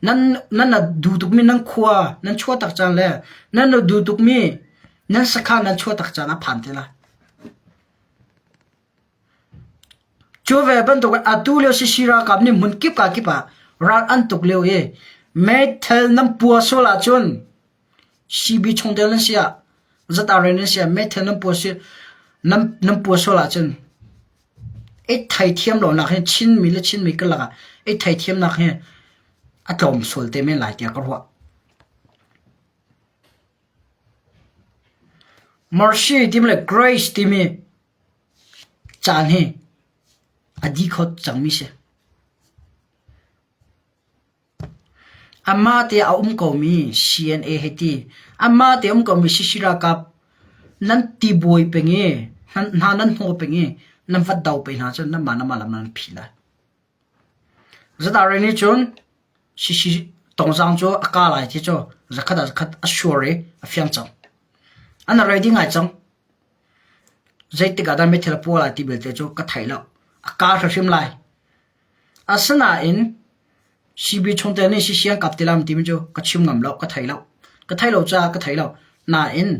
nan nan na duh tukmi nan khua nan chuah tak caan le nan na duh tukmi nan sakhan nan chuah tak caan a phan ti lai. Cu ve bantuk atu lio CC ralkap nih hmun kip ka kip ah ral an tuk lio i meithal nan pua sual ahcun CB chungtel nan si ah ZRA nan si ah meithal nan pua si nan nan pua sual ahcun. I theithiam lonak hi Chinmi le Chinmi karlak ah i theithiamnak hi a tlawm sual te men lai tiah ka ruah. Mercy timi le grace timi caan hi a di kho cangmi si. Amah te a um komi CNA hei ti, amah te a um komi Sisi ralkap nan tibuai peng i hna nan hnaw peng i nan vat do peng hna cun nanmah nanmah lam nan phi lai. Zatare nih cun Sisi tongzang cu a ka lai ti cu zakhat ah zakhat a sure i a fiang cang. An ready ngai cang. Zeitik ah dah meithal a puah lai ti belte cu ka thei lo. A ka hrimhrim lai. Asinain CB chungtel nih sisiang kap ti lam timi cu ka chim ngam lo, ka thei lo. Ka thei lo caah ka thei lo. Nain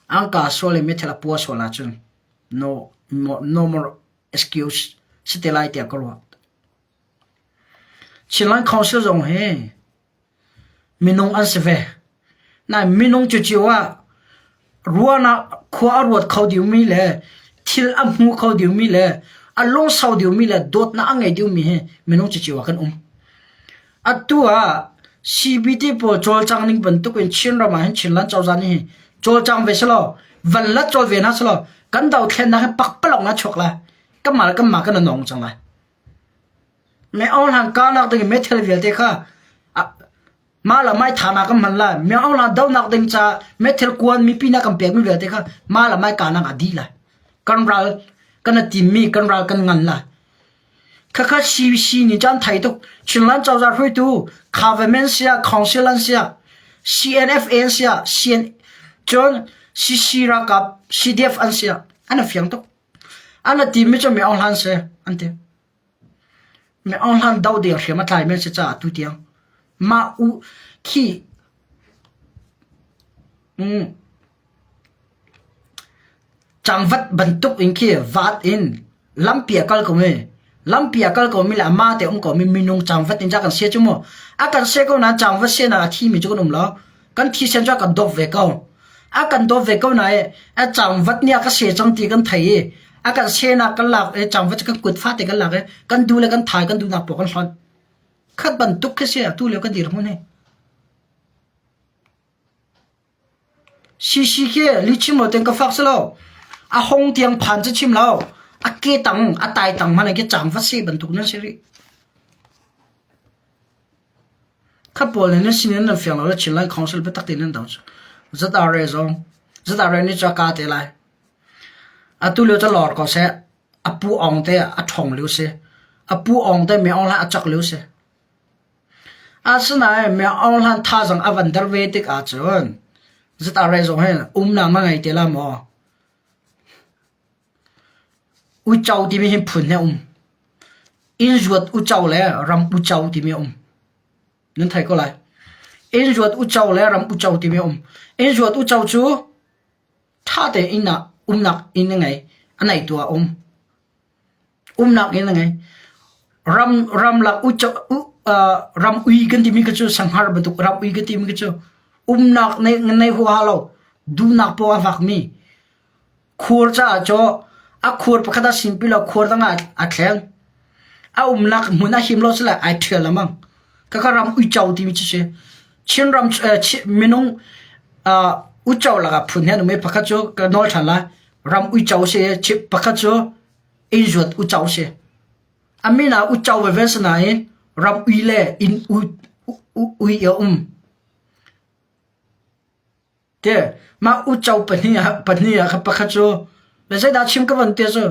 angka sual i meithal a pua sual ahcun no, no more excuse si te lai tiah ka ruah. Chinland Council zong hi Minung an si ve. Nain minung cucio ah ruahnak khua a ruat kho diomi le thil a hmu kho diomi le a lungsau diomi le dawtnak a ngei diomi hi minung cucio ah kan um. Atu ah CBT pawl cawlcang ning bantuk in Chinram ah hin Chinland cozah nih hin cawlcang ve selaw van lat cawl ve hna selaw kan dothlennak hi pakpalawng ah chuak lai. Kanmah le kanmah kan i nawng cang lai. Mei-aung kahnak ding meithal vialte kha mah le mah thanak kan hman lai. Mei-aung dohnak ding caah meithal kuan mipi nih a kan pekmi vialte kha mah le mah kahnak ah dih lai. Kan ral kan i timmi kan ral kan ngan lai. Khakha CBC nih cun thei tuk. Chinland cozah hruaitu government siah, council an siah, CNFA an siah, CN cun CC ralkap CDF an siah an i fiang tuk. An i timmi cu Mei-aung Hlan si an ti. Mei-aung Hlan doh ding hriam a tlaimi an si caah atu tiang mah u khi mm, cangvat bantuk in khi vat in lampi a kal ko mi lampi a kal ko mi le ama te um ko mi minung cangvat in ca kan sia cu mu a kan sia ko na cangvat sia na a thi mi cu kan um lo kan thisen cu a kan dawp ve ko a kan dawp ve ko na i a cangvat nih a ka se cang ti kan thei i a kan senak kan lak i cangvat cu kan kut fate kan lak i kan du le kan thai kan duhnak paoh kan hlonh khat bantuk khi si atu lio kan dirhmun hi CC khi lihchim lo ten ka fak si lo a hong tiang phan cu chim lo a ke tang a tai tang hmanh khi cangvat se bantuk nan si rih Kha pawl nih nan sinin nan fiang lo le Chinland Council biatak tein nan do cu. ZRA zong ZRA nih cu a ka te lai. Atu lio cu lor ko seh. A pu ong te a ṭhong lio si. A pu ong te mi ong hlan a cak lio si. Asinain mi ong hlan thazang a van der ve tik ahcun ZRA zong hin umnak na ngei te la maw? Uico timi hi phun he a um. Innzuat uico le ram uico timi a um. Nan thei ko lai. Innzuat uico le ram uico timi a um. Innzuat uico cu ṭha tein inn ah umnak inn a ngei. A neitu ah a um. Umnak inn a ngei. Ram ramlak uico uh, ram ui kan timi kha cu sanghar bantuk ram ui kan timi kha cu umnak nei nei huaha lo duhnak poah a vakmi Khur caah caw a khur pakhat ah simpi law khur dang ah a thleng. A umnak hmun a him lo sile ai ṭhial lengmang. Khakha ram uico timi cu si. Chinram minung uico lakah phun he an um i pakhat cu ka nawl ṭhan lai. Ram uico si i pakhat cu innzuat uico si. A min ah uico veve si nain ram ui le inn ui a um. Te mah uco pahnih ah pahnih ah kha pakhat cu le zeidah chim ka van ti cu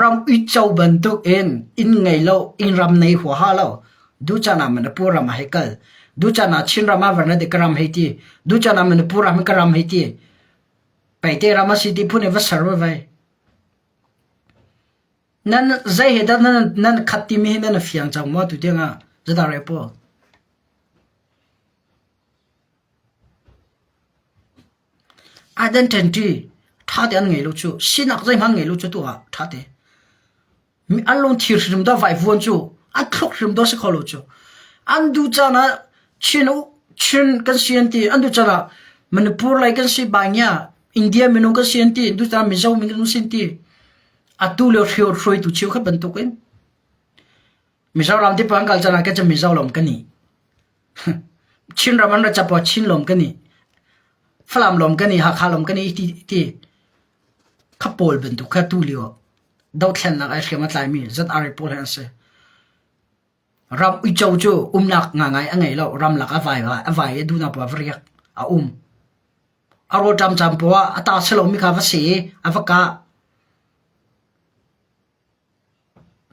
ram uico bantuk in inn ngei lo inn ram nei huaha lo duchan ah Manipur ram ah hei kal duchan ah Chin ram ah van ka ram hei ti duchan ah Manipur ram ka ram hei ti Paite ram a si ti phun in va ser vai nan zei he dah nan nan khat timi hi nan fiang cang maw tu tiang ah zadah re pawl Identity ṭha te an ngei lo cu sinak zeihmanh an ngei lo cu tu ah ṭha te. An lungthir hrim dah vaivuan cu an thluk hrim dah si kho lo cu. An duh caan ah Chin Chin kan si an ti an duh caan ah Manipur lei kan si Baingia India minung kan si an ti duh caan Mizo minung kan si an ti. Atu lio hruaitu cheukhat bantukin Mizoram ti pang kal caan ah ke Mizo lawm kan i. Chinram an ra chap Chin lawm kan i. Falam lawm kan i, Hakha lawm kan i ti ti kha pawl bantuk kha tu lio dothlennak ai hriam a tlaimi ZRA pawl he an si. Ram uico cu umnak ngangai a ngei lo. Ramlak a vai a vai i duhnak poah va riak a um. A rawlṭam caan poah a ta si lomi kha va si i a va kah.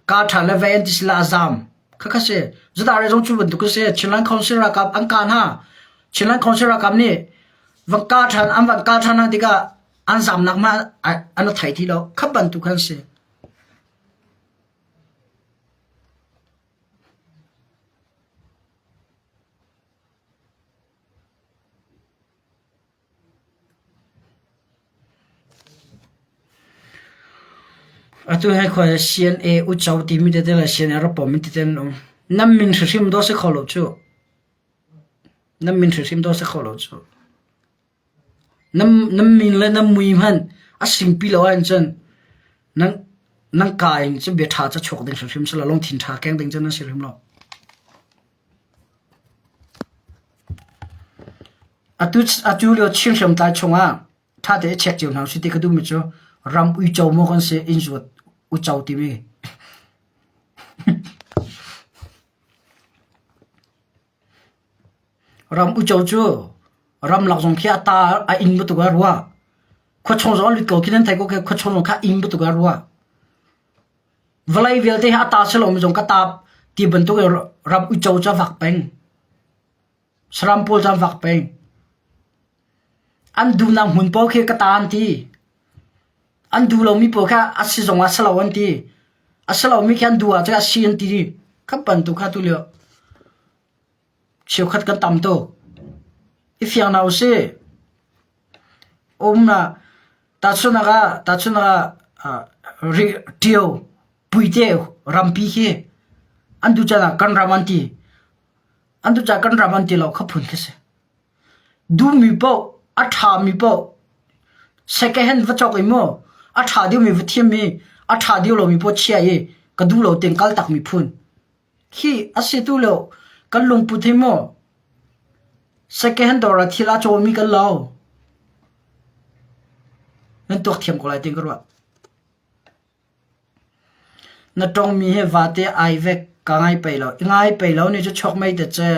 Kaa ṭha le vei an ti sila a zaam. Khakha si. Zudare zong cu bantuk a si. Chinland Council ralkap an kah hna. Chinland Council ralkap nih van kah ṭhan an van kah ṭhan hna tikah an zaamnak mah an thei ti lo. Kha bantuk khan si. Atu he khua CNA uco timi tete le CNA rapawm in tete an um. Nan min hrimhrim dawh si kho lo cu. Nan min hrimhrim dawh si kho lo cu. Nan nan min le nan mui hmanh a singpi lo ahcun nan nan ka in cu bia ṭha ca chuak ding hrimhrim si lo lungthin ṭha keng ding cu nan si hrim lo. Atu atu lio Chin hriamtlai chungah ṭha tein i check cio hna usih ti ka duhmi cu ram uico maw kan si inn zuat uco timi. Ram uco cu ramlak zong khi a ta a inn bantuk ah ruah. Khuachung zong a lut ko khi nan theih ko khi khuachung zong kha inn bantuk ah ruah. Vawlei vialte hi a ta si lomi zong ka ta ti bantuk in ram uico cu a vak peng. Saram pawl cu an vak peng. An duhnak hmun paoh khi ka ta an ti. An duh lomi pawl kha a si zong ah si lo an ti. A si lomi khi an duh ahcun a si an ti. Kha bantuk kha tulio cheukhat kan tam tuk. I fiang hna usih. Um na tahchunhnak ah tahchunhnak ah ṭio puite rampi khi an duh caan ah kan ram an ti. An duh caan kan ram an ti lo kha phun khi si. Duhmi paoh a ṭhami paoh second hand va cawk i maw a ṭha deuhmi va thiam i a ṭha deuh lomi paoh chia i ka duh lo tein kal takmi phun. Khi a si tu lio kan lungput hi maw second hand dawr ah thil a cawmi kan lo. Nan tuak thiam ko lai tiin ka ruah. Na tongmi hi vate ai vek ka ngai pei lo. I ngai pei lo nih cu chuak mei te ce.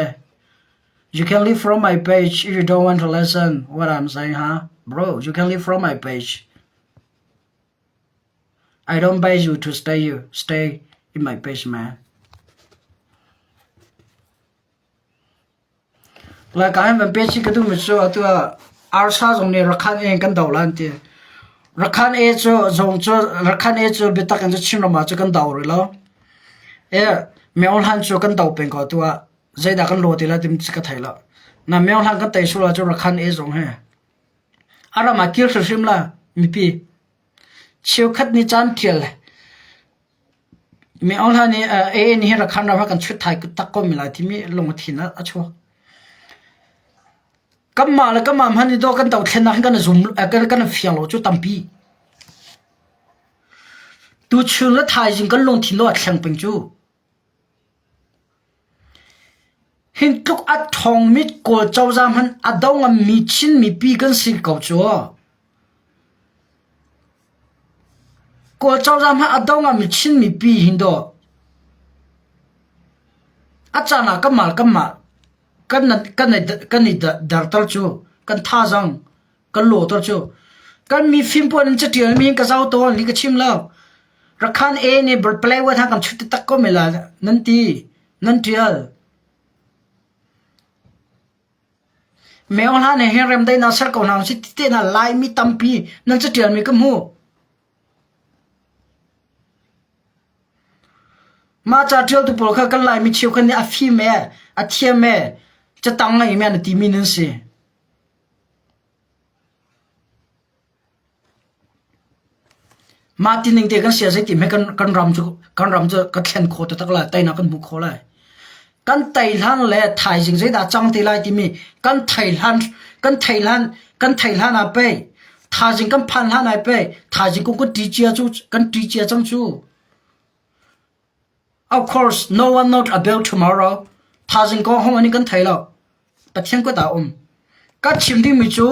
You can leave from my page if you don't want to listen what I'm saying, huh? Bro, you can leave from my page. I don't beg you to stay you stay in my page, man. Laica hin van pet chih ka duhmi cu atu ah arsa zong nih Rakhan e kan do lai an ti. Rakhan e cu zong cu Rakhan e cu biatak in cu Chinram ah cu kan do rih lo. E Myohlan cu kan do peng ko atu ah zeidah kan law ti lai timi cu ka thei lo. Na Myohlan kan tei sual ahcun Rakhan e zong hi a ram ah kir hrimhrim la mipi. Cheukhat nih caan ṭial Mi Aung Hlaing nih AA nih hin Rakhine ram ah kan chut thai tak ko mi lai timi lungthin a chuak. Kanmah le kanmah hmanh i dawh kan dothlennak hin kan i zum kan kan i fiang lo cu tampi. Tuchun le thaizing kan lungthin lo a thleng peng cu. Hin tluk a ṭhawngmi Kawl cozah hmanh a do ngammi Chin mipi kan si ko cu. Kawl cozah hmanh a do ngammi Chin mipi hin dawh a caan ah kanmah kanmah kan kan kan i darter cu kan thazaang kan lawter cu kan mifim puan in caṭialmi in ka zau tawn hi ka chim lo. Rakhan A nih plywood ha kan chut tak ko me la nan ti nan ṭial. Meo hla ne hin remdaihnak ser ko hna usih ti te hna Laimi tampi nan caṭialmi ka hmu. Mah ca ṭialtu pawl kha kan Laimi cheukhat nih a fim e, a thiam e, catang ngei men a timi nan si. Mah tining te kan sia zeitim he kan kan ram cu kan ram cu ka thlen khawh taktak lai teinak kan hmuh khawh lai. Kan tei hlan le thaizing zeidah cang te lai timi kan thei hlan kan thei hlan kan thei hlan ah pei. Thaizing kan phan hlan ai pei thaizing kong kan ṭi cia cu kan ṭi cia cang cu. Of course, no one knows about tomorrow. Thaizing kong hong in kan thei lo. Pathian kut ah um. Ka chim dingmi cu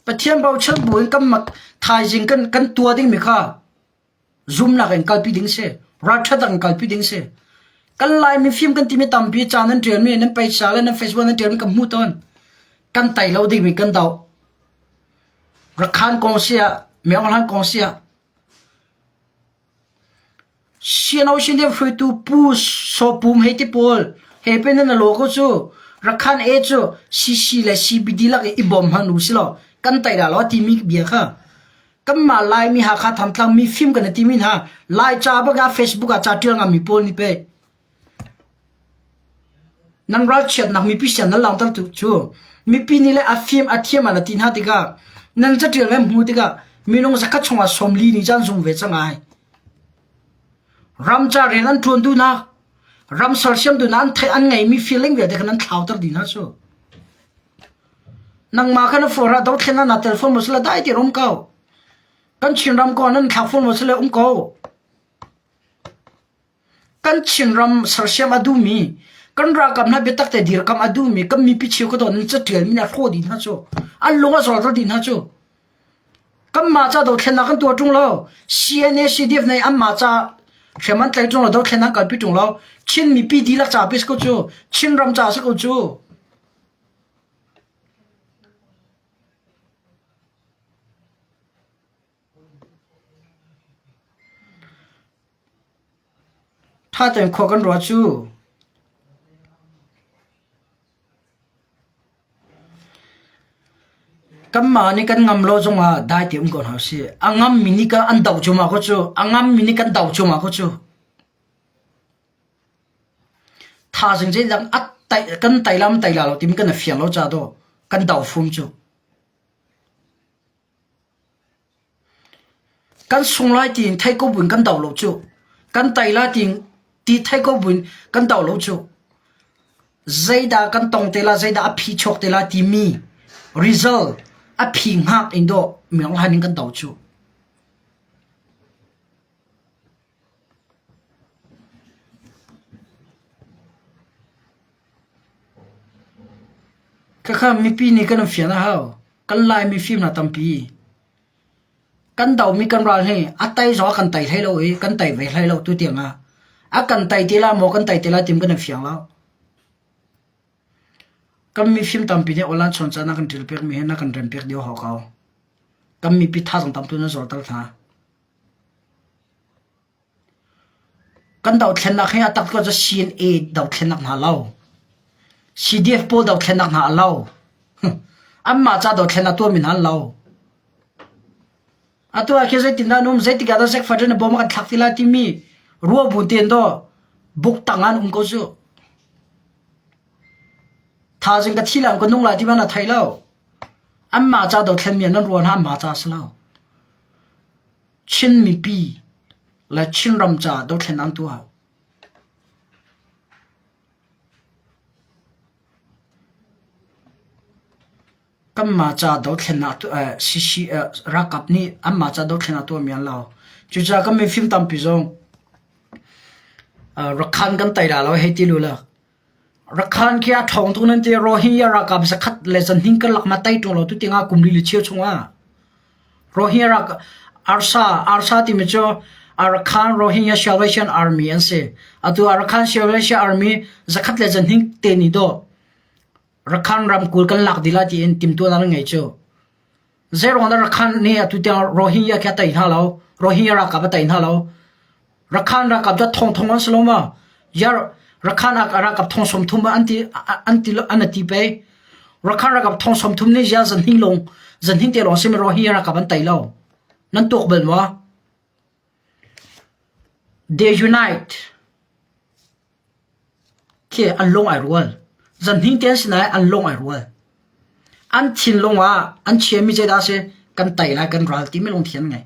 Pathian bochan buin kan mak thaizing kan kan tua dingmi kha zumnak in kalpi ding si. Ralṭhat in kalpi ding si. Kan Lai mifim kan timi tampi ca nan ṭialmi nan paisa le nan Facebook nan ṭialmi kan hmuh tawn. Kan tai lo dingmi kan doh. Rakhan kong si ah, Myeonghlan kong si ah, CNO Shindev hruaitu Pu Saw Pum hei ti pawl he pen nan lo ko cu Rakhan A cu CC le CBD lak i i bawm hman u si law kan tai dah lo timi bia kha kanmah Laimi Hakha Thantlang mi fim kan timi hna Laica bak ah Facebook ah ca ṭial ngami pawl nih pei nan ralchiatnak mipi sian nan langhter tu cu mipi nih le a fim a thiam an ti hna tikah nan caṭial me hmu tikah minung zakhat chungah 40 nih caan zung ve cang ai ram ca rian an ṭuan duhnak ram sersiam duhnak an theih an ngeimi feeling vialte kha nan thlauter dih hna cu Nangmah kha na forah dothlen na tel fawn maw sila dai ti um ko. Kan Chinram ko nan thlak fawn maw sila um ko. Kan Chinram sersiam a duhmi, kan ralkap hna biatak te dirkam a duhmi, kan mipi cheu ka don catial mi na hrawh dih hna cu. An lung a zawr dih hna cu. Kanmah ca dothlennak kan tuah ṭung lo. CNA CDF nih anmah ca hriam an tlaih ṭung lo, dothlennak an kalpi ṭung lo. Chin mipi dihlak ca pi si ko cu. Chinram ca si ko cu. Ṭha tein khua kan ruah cu. Kanmah nih kan ngam lo zongah dai te um ko hna usih. A ngammi nih kan an doh cuahmah ko cu. A ngammi nih kan doh cuahmah ko cu. Thaizing zeidang a tai kan tai lam tai la lo timi kan i fiang lo ca dawh kan do fum cu. Kan sung lai tiin thei ko buin kan do lo cu. Kan tai la tiin ti thei ko buin kan do lo cu. Zeidah kan tong te la zeidah a phi chuak te la timi result a phi hngak in dawh minung han in kan do cu. Khakha mipi nih kan fian a hau. Kan Laimi fimnak tampi. Kan domi kan ral hi a tai zong a kan tai hlei lo i kan tai ve hlei lo tutiang ah. A kan tai te la maw kan tai te la tim kan i fiang lo. Kan mifim tampi nih online chawn caan a kan ṭil piakmi hi na kan rem piak dih hau ko. Kan mipi thazaang tampi na zorter hna. Kan dothlennak hi a tak cu CNA dothlennak hna lo. CDF pawl dothlennak hna a lo. Anmah ca dothlennak tuahmi hna an lo. Atu ah khi zeitindah an um, zeitik ah dah zekfat in bom a kan thlak ti lai timi ruah bu tein daw buk tang ah an um ko cu. Thaizing ka thi lai ka nung lai ti man a thei lo. Anmah ca dothlenmi an ruah hna anmah ca a si lo. Chin mipi le Chinram caah dothlen an tuah. Kanmah ca dothlennak CC ralkap nih anmah ca dothlennak tuahmi an lo. Cucaah kan mifim tampi zong Rakhan kan tei la lo hei ti lu la. Rakhan khi a ṭhawng tuk nan ti Rohingya ralkap zakhat le zanhning karlak ma tei ṭung lo tu tingah kum li le cheu chungah Rohingya ralkap Arsa Arsa timi cu Arakan Rohingya Salvation Army an si. Atu Arakan Salvation Army zakhat le zanhning te ni dawh Rakhan ramkul kan lak dih lai tiin timhtuahnak an ngei cu. Zeiruang dah Rakhan nih atu tiang Rohingya khi a tei hna lo? Rohingya ralkap a tei hna lo. Rakhan ralkap cu thongthong an si lo ma? Yar Rakhan ralkap thong 30 an ti an ti an ti pei. Rakhan ralkap thong 30 nih zia zan hing long zan hing te long simi Rohingya ralkap an tei lo. Nan tuak bal ma? They unite. Khi an lung ai rual. Zanhning te an si nain an lung ai rual. An thinlung ah an chiami zeidah a si? Kan tei lai kan ral timi lungthin an ngei.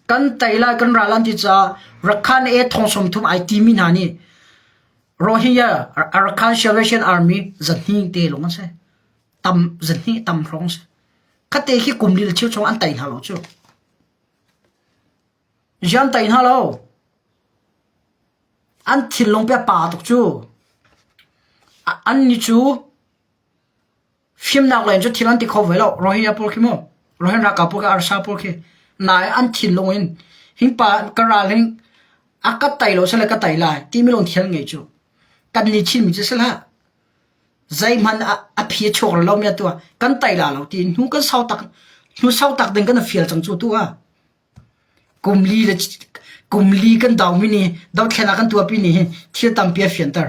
Kan tei lai kan ral an ti caah Rakhan e thong 30 ai timi hna nih Rohingya Arakan Salvation Army zanhning te lung an si. Tam zanhnih tam hrawng si. Khate khi kum li le cheu chung an tai hna lo cu. Zian tai hna lo. An thinlung pe pa tuk cu. An ni cu Fimnak lei in cu thil an ti kho ve lo. Rohingya pawl khi mu, Rohingya ralkap pawl khi, arsa pawl khi, nai an thinlung in hing pa ka ral hing a ka tai lo sile ka tai lai timi lung thil ngei cu. Kan ni Chinmi cu si hlah. Zeihmanh a, a phi a chuak lo mi atu ah kan tai la lo ti hnu kan sau tak hnu sau tak ding kan fial cang cu tu ah. Kum li le kum li kan domi nih dothlennak kan tuahpi nih hin thil tampi a fianter.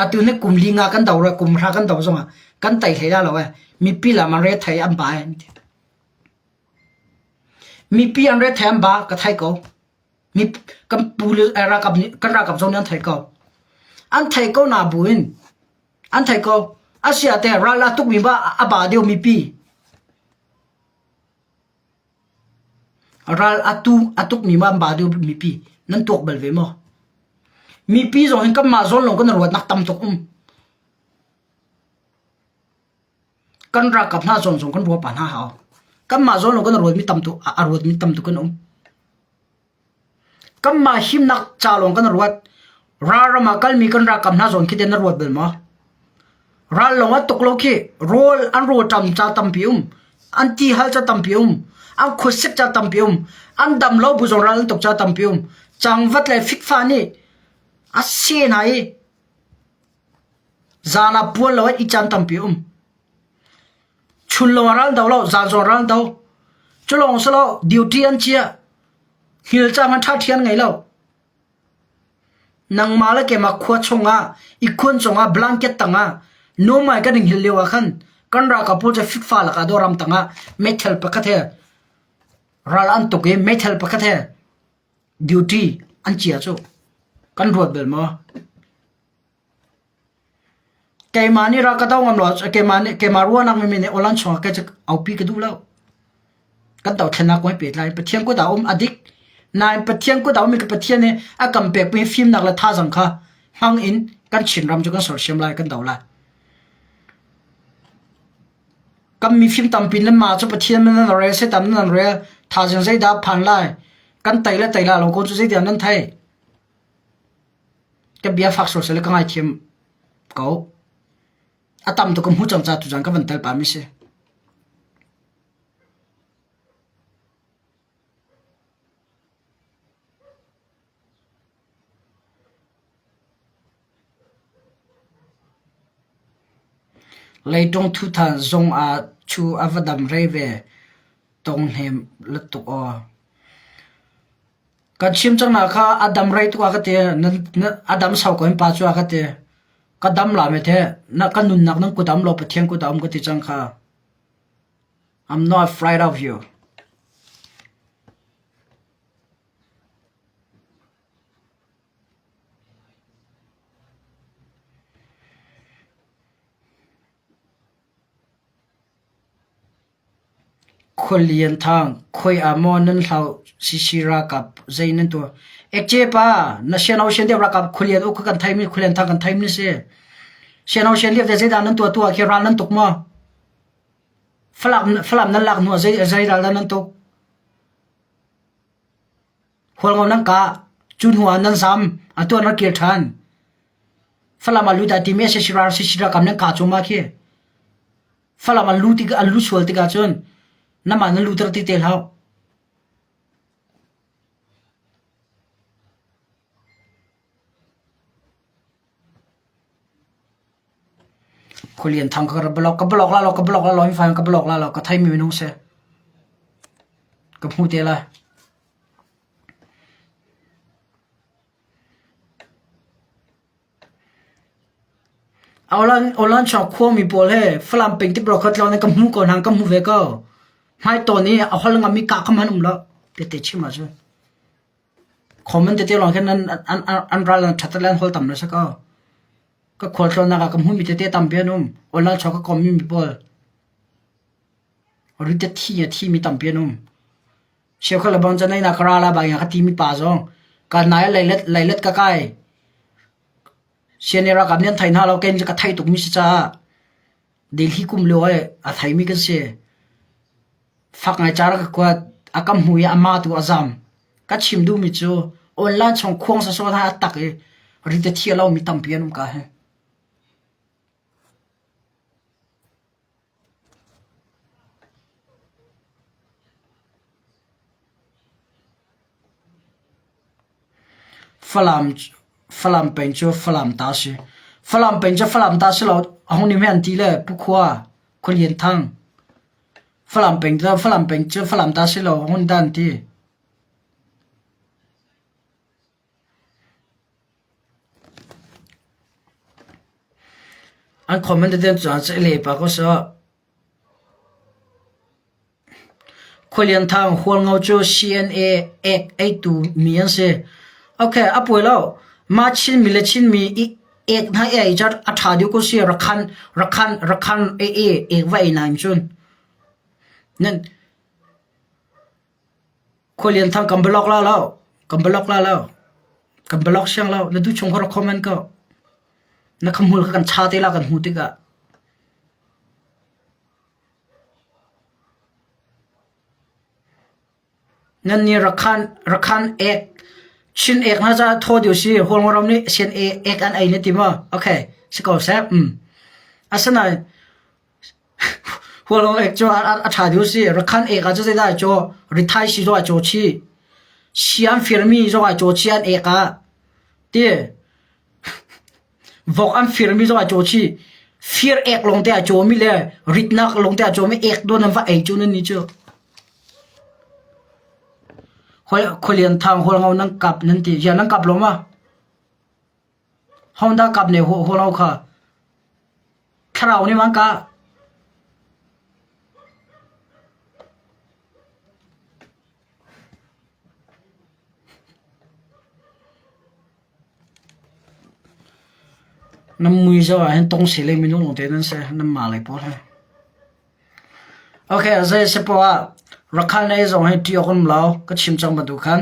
Atu ni kum li nga kan do rih, kum hra kan do zongah kan tei hlei la lo ee. Mipi lam an re thei an ba an ti. Mipi an re thei an ba ka thei ko. Mi kan pu le ralkap nih kan ralkap zong nih an thei ko. An thei ko na bu in an thei ko. Asia te ral a tukmi ba a ba deuh mipi. Ral a tu a tukmi ma an ba deuh mipi nan tuak bal ve maw? Mipi zong hin kanmah zawn lawng kan ruatnak tam tuk um. Kan ralkap hna zawn zong kan ruah pa hna hau. Kanmah zawn lawng kan ruatmi tam tuk a ruatmi tam tuk kan um. Kanmah himnak ca lawng kan ruat. Ralram ah kalmi kan ralkap hna zawn khi teh na ruat bal maw? Ral lawng a tuk lo khi rawl an rawlṭam ca tampi um. An ti hal ca tampi um. An khuasik ca tampi um. An dam lo bu zong ral an tuk ca tampi um. Cangvat le fikfa nih a seh hna i zan ah puan lo i caan tampi um. Chun lawng ah ral do lo, zan zong ral do. Cu lawng si lo, duty an chia. Hngil cang an ṭha ṭhian ngei lo. Nangmah le keimah khua chungah, ihkhun cungah, blanket tangah, numai kan i hngilh lio ah khan kan ralkap pawl cu fikfa lakah dawram tangah meithal pakhat he ral an tuk i meithal pakhat he duty an chia cu kan ruat bal maw? Keimah nih ral ka do ngam lo keimah nih keimah ruahnak mi nih awlan chungah kei cu aupi ka duh lo. Kan dothlennak kong he pehtlai Pathian kut ah um a dik. Nain Pathian kut ah ummi ka Pathian nih a kan pekmi fimnak le thazang kha hmang in kan Chinram cu kan sersiam lai kan do lai. Kan mifim tampi nan mah cu Pathian min nan rel Satan nan rel thazing zeidah phan lai kan tei le tei la lo ko cu zeidah nan thei. Ka bia fak sual seh ka ngaithiam ko. A tam tuk ka hmu cang ca tuzan ka van tel pah mi si. Leitung thutha zong ah chu a va dam rei ve. Tong hnem tuk aw. Kan chim cang na kha a dam rei tuk a ka ti. A dam sau ko in pa cu a ka ti. Ka dam la me the. Na ka nunnak nan kut am lo Pathian kut a um ka ti cang kha. I'm not afraid of you. Khualian thang, khoi ah maw nan hlau CC ralkap zei nan tuah. Ekce pa, na siano sian deuh ralkap khualian uk kan thei mi khualian thang kan thei mi si. Siano sian liap zeidah nan tuah tuah khi ral nan tuk maw? Falam Falam nan lak hnu ah zei zei ral dah nan tuk? Hualngo nan kah, cu hnu ah nan zam, atu ah nan kir ṭhan. Falam ah lut ah timi CC ral CC ralkap nan kah cu ma khi. Falam an lu tik an lu sual tikah cun namah nan luter ti te hlah. Khualian thang ka block ka block la lo ka block la lo hi ka block la lo ka thei mi minung si. Ka hmu te lai. Awlanchawk khuami pawl he Falam peng Tipro kha tlawn in ka hmu ko hna, ka hmu ve ko. Hmaitawn i a hol ngam i kah kha hmanh um lo. Tete chim ahcun. Comment tete lawng khin an, an, an ral an ṭhat le an hol tam na si ko. Ka khual tlawnnak ah ka hmuhmi tete tampi an um. Awlanchawk ka kommi mi pawl. Rite thi a thimi tampi an um. Cheukhat le bang cu na ka ra la ba ka timi pa zong ka nai leilet leilet ka kai. Siani ralkap nih an thei hna lo kei ka thei tukmi si caah Delhi kum lio i a theimi kan si. Fak ngai ca rak ka kuat. A ka hmu i amah tu a zam. Ka chim duhmi cu online chung khuang sawsawh hna a tak i rit a thia lomi tampi an um ka hi. Falam Falam peng cu Falam ta si. Falam peng cu Falam ta si lo a hung nih hme an ti le Pu Khua Khualian Thang Falam peng cu Falam peng cu Falam ta si lo a hun dan ti. An comment tete cu an le pa ko sawh. Khualian Thang Hualngo cu CNA ek eitu mi an si. Okay, a puai lo. Mah Chinmi le Chinmi i ek hna ei cat a ṭha deuh ko si rakhan rakhan rakhan e e ek va ei nain cun. Nan Khualian Thang kan block la lo. Kan block la lo. Kan block siang lo. Na duh chung kha rak comment ko. Na khamhmul kha kan cha te la kan hmu tikah. Nan nih rakhan rakhan ek Chin ek hna ca thaw deuh si Hualngoram nih sian ek an ei na ti maw? Okay, si ko seh. Mm. Asinain Hualngo ek cu a ṭha deuh si. Rakhan ek ah cu zeidah ai caw? Rithai si zong ai caw chih. Si an firmi zong ai caw chih an ek ah. Ti. Vok an firmi zong ai caw chih. Fir ek lawngte ai cawmi le ritnak lawngte ai cawmi ek dawn an va ei cu nan nih cu. Khualian thang hualngo nan kap nan ti. Ya nan kap lo ma? Honda kap ne hualngo kha. Thlarau nih man ka. Nan mui zoh ah hin tongsi le minung lawngte nan si, nanmah lei pawl hi. Okay, zei si poah ah Rakhine lei zong hi ṭih awk an um lo. Ka chim cang bantuk khan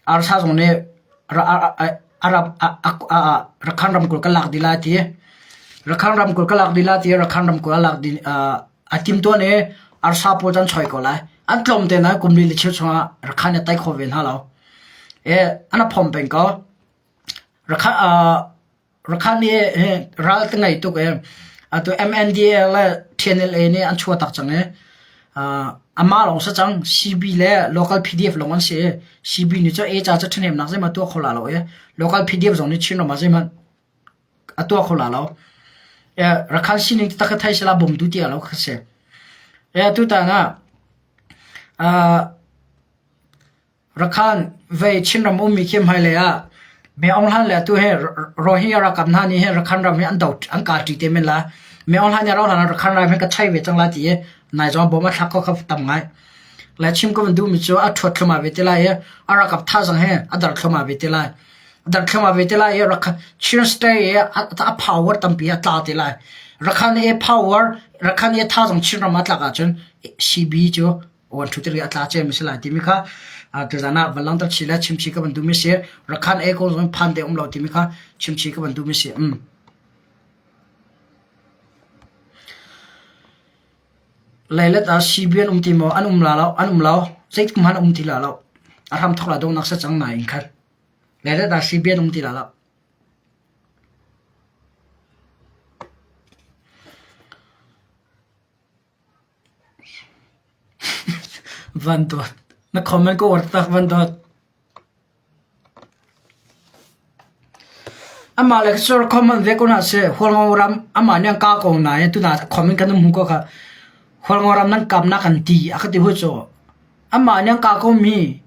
arsa zong nih Rakhine ramkulh ka lak dih lai ti. Rakhine ramkulh ka lak dih lai ti. Rakhine ramkulh a lak dih a timtuan i arsa pawl cu an choi ko lai. An tlawm te nain kum li le cheu chungah Rakhine a tei kho ve hna lo. E, an a phom peng ko. Rakhan nih ral te ngei tuk i atu MNDAA le TNLA nih an chuah tak cang i amah lawng si cang CB le local PDF lawng an si i CB nih cun A ca cu ṭhahnemnak zeihmanh tuah kho la lo i local PDF zong nih Chin ram ah zeihmanh a tuah kho la lo. Rakhan sining taktak hi thei sehla bawmtu ti lo kha si. Tutan ah Rakhan vei Chinram ummi khi hmailei ah Me Aung Hlaing le atu hi Rohingya ralkap hna nih hin Rakhan ram hi an do an kalṭi te men la. Me Aung Hlaing nih rauh hlan ah Rakhan ram hi ka chei ve cang lai ti i nai zong bom a thlak ko kha tam ngai. Le chim ka van duhmi cu a ṭhuat thluahmah ve te lai i a ralkap thazaang hi a dar thluahmah ve te lai. A dar thluahmah ve te lai i Rakhan Chin State i a power tampi a tla te lai. Rakhan i power Rakhan i thazaang Chinram ah tlak ahcun CB cu wan thu tiri a tla cem si lai timi kha tuzan ah van langter chi le chimchi ka van duhmi si rakhan e ko zong phan te um lo timi kha chimchi ka van duhmi si um leilet ah CBN um ti maw an um la lo an um lo zeitik hmanh um ti la lo a hram thok la dongnak sa cang na in khan leilet ah CBN um ti la lo Van dawt. Na comment ka uar tak van dawt. Amah le sur comment ve ko na se Hualngo ram amah nih an ka ko nain tuna comment kan um hu ko kha Hualngo ram nan kam na kan ti a ka ti hui cu. Amah nih an ka ko mi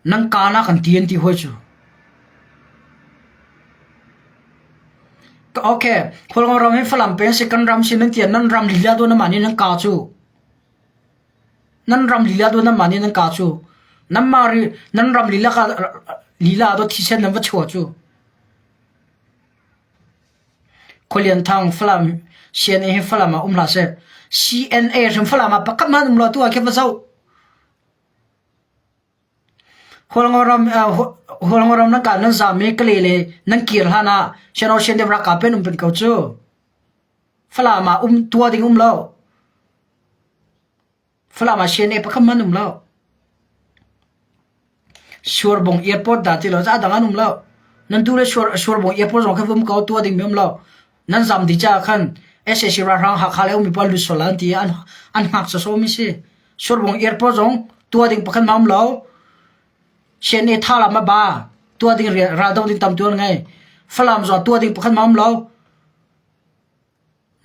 nan ka na kan ti an ti hui cu. Okay, Khualngo ram hi Falam peng si kan ram si nan tian nan ram lila do na mah nih nan ka cu. Nan ram lila do nan mah nih nan ka cu. Nan mah ri nan ram lila ka lila do thisen nan va chua cu. Khualian Thang Falam CNA hi Falam ah um hlah seh. CNA hrim Falam ah pakhat hmanh um lo tu ah khi va zoh. Hualngoram nan kah nan zaam i Kale le nan kir hlan ah Shan deuh ralkap in um peng ko cu. Falam ah um tuah ding um lo. Falam ah CNA pakhat hmanh um lo. Suarbong airport dah ti lo a dang an um lo. Nan tu le suar Suarbong airport zong kha vum ko tua ding mi um lo. Nan zam di cha khan SAC ralhrang Hakha le umi pawl lut sual an ti an an hngak so mi si. Suarbong airport zong tua ding pakhat ma um lo. CNA tha lam ma ba tua ding ral do ding tam tuan ngai. Falam zong tua ding pakhat ma um lo.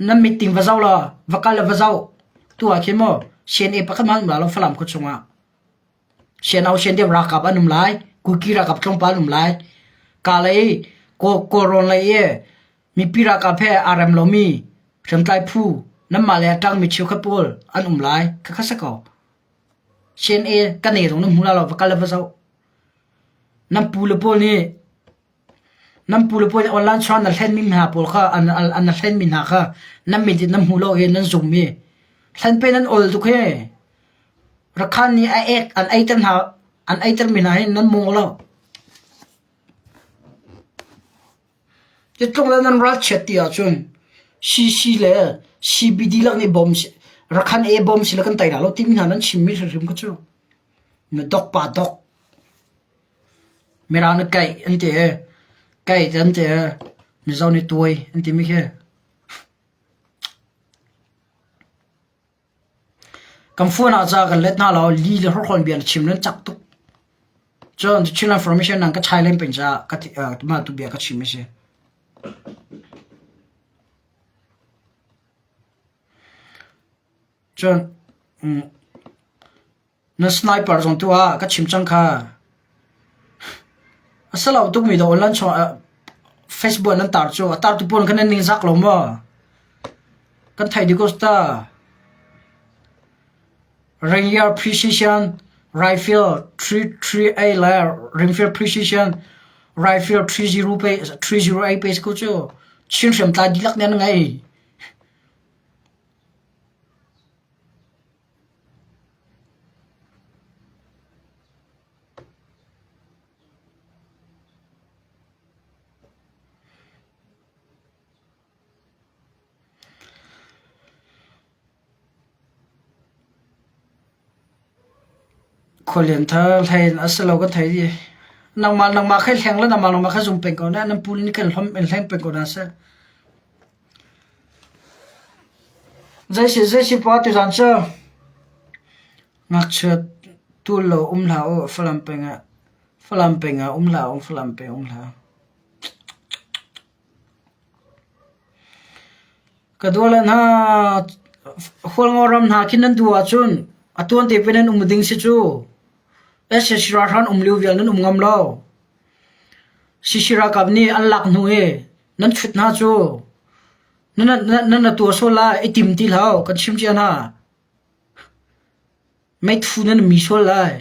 Nan meeting va zoh law va kal le va zoh. Tu ah khin maw CNA pakhat hmanh um la lo Falam khua chungah. CNO CNDF ralkap an um lai, Kuki ralkap tlawmpal an um lai. Ka lei Kawlrawn lei i mipi ralkap he aa rem lomi hriamtlai phu nanmah le a ṭangmi cheukhat pawl an um lai. Khakha si ko. CNA kan ei zong nan hmu la lo va kal le va zoh. Nan pu le pawl nih Nan pu le pawl nih online chuan na hlenmi hna pawl kha an an na hlenmi hna kha nan mit in nan hmu lo i nan zum i hlen pe nan ol tuk hi. Rakhan nih a ek an eiter hna an eitermi hna hi nan mung lo. Titluk le nan ralchiat ti ahcun CC le CBD lak nih bom Rakhan e bom si le kan tei hna lo timi hna nan chimmi hrimhrim kha cu na dok pa dok. Mirang nih kaih an ti i kaih an ti i Mizo nih tuai an timi khi. Kan phone ah ca kan let hna lo li le hrawkhrawn bia na chim nan cak tuk. Cun Chinland Formation nang ka chai len peng caah ka mah tu bia ka chim a si. Cun Na sniper zong tu ah ka chim cang kha. A si lo tukmi dawh online chung ah Facebook nan tar cu a tartu pawl khan nan ningzak lo maw? Kan theih dih ko ta. Rainier Precision Rifle 338 le Ringfield Precision Rifle 308 pe ko cu Chin hriamtlai dihlak nih an ngei. Khualian thar hlei in a si lo ka thei i nangmah nangmah kha hleng le nangmah nangmah kha zum peng ko na nan pu nih kan hlom in hleng peng ko hna seh. Zei si pa tuzaan cu ngakchia tul lo um hlah u Falam peng ah Falam peng ah um hlah u Falam peng um hlah. Ka dua le hna Hualngo ram hna khi nan duh ahcun a tuan te pin nan um ding si cu. SSC ralhrang um lio vial nan um ngam lo. CC ralkap nih an lak hnu i nan chut hna cu nan na tuah sual lai i tim ti hlah kan chim cia hna. Meithu nan mi sual lai.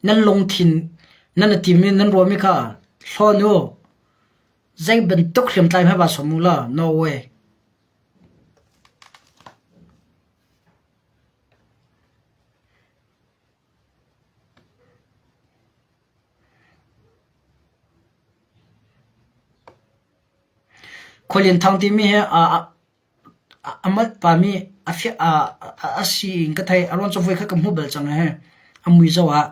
Nan lungthin nan i tim i nan ruahmi kha hlawn u. Zei bantuk hriamtlai hmanh va som u law no way. Khualian thang timi hi a malh pami a si in ka theih. A ruang cu voikhat ka hmuh bal cang he. A mui zoh ah.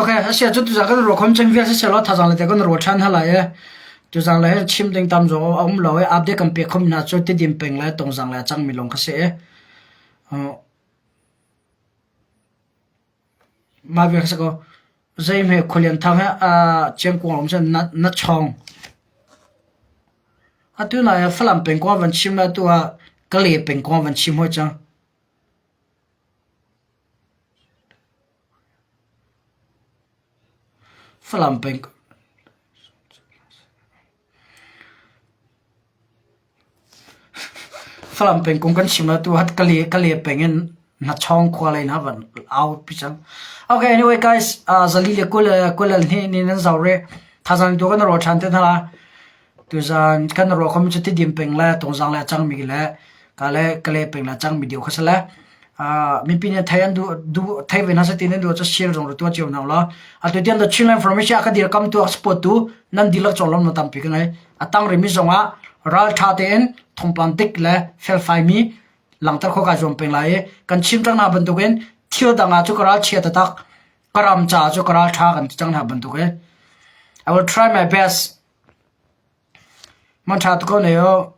Ok, a si ahcun tuzaan kan ruah khom cang vial siseh law thazaang le te kan ruah ṭhan hna lai i tuzaan le chim ding tam zong a um lo i update kan pek khom hna cu Tidim peng le Tongzang le a cangmi lawng kha si i mah vial kha si ko. Zeihme Khualian Thang he Ciangkuang um cun na na chawng. Atu nai ah Falam pengkuang van chim le atu ah Kale pengkuang van chim hoi cang. Falam peng Falam pengkung kan chim ah tu hat Kale Kale peng in Nachawng khua lei na van au pi cang. Okay anyway guys uh, zali le kul kul hni ni nan zau re thazang tu kan ro than te hna tuzan kan ro khom chu tidim peng le tongzang le chang mi le kale kale peng le chang mi dio khasale. Mipi nih thei an duh duh thei ve hna seh ti nan duh ahcun share zong rak tuah cio hna ulaw. Atu tiang The Chinland Information a ka dirkamtu a ka support tu nan dihlak conglawmh na tampi ka ngei. A tang rihmi zongah ralṭha tein thawngpang dik le felfaimi langhter khawh kai zuam peng lai i kan chim cang hna bantukin thil dang ah cu ka ralchia taktak ka ram caah cu ka ralṭha kan ti cang hna bantuk i I will try my best. Man ṭha tuk ko ne u.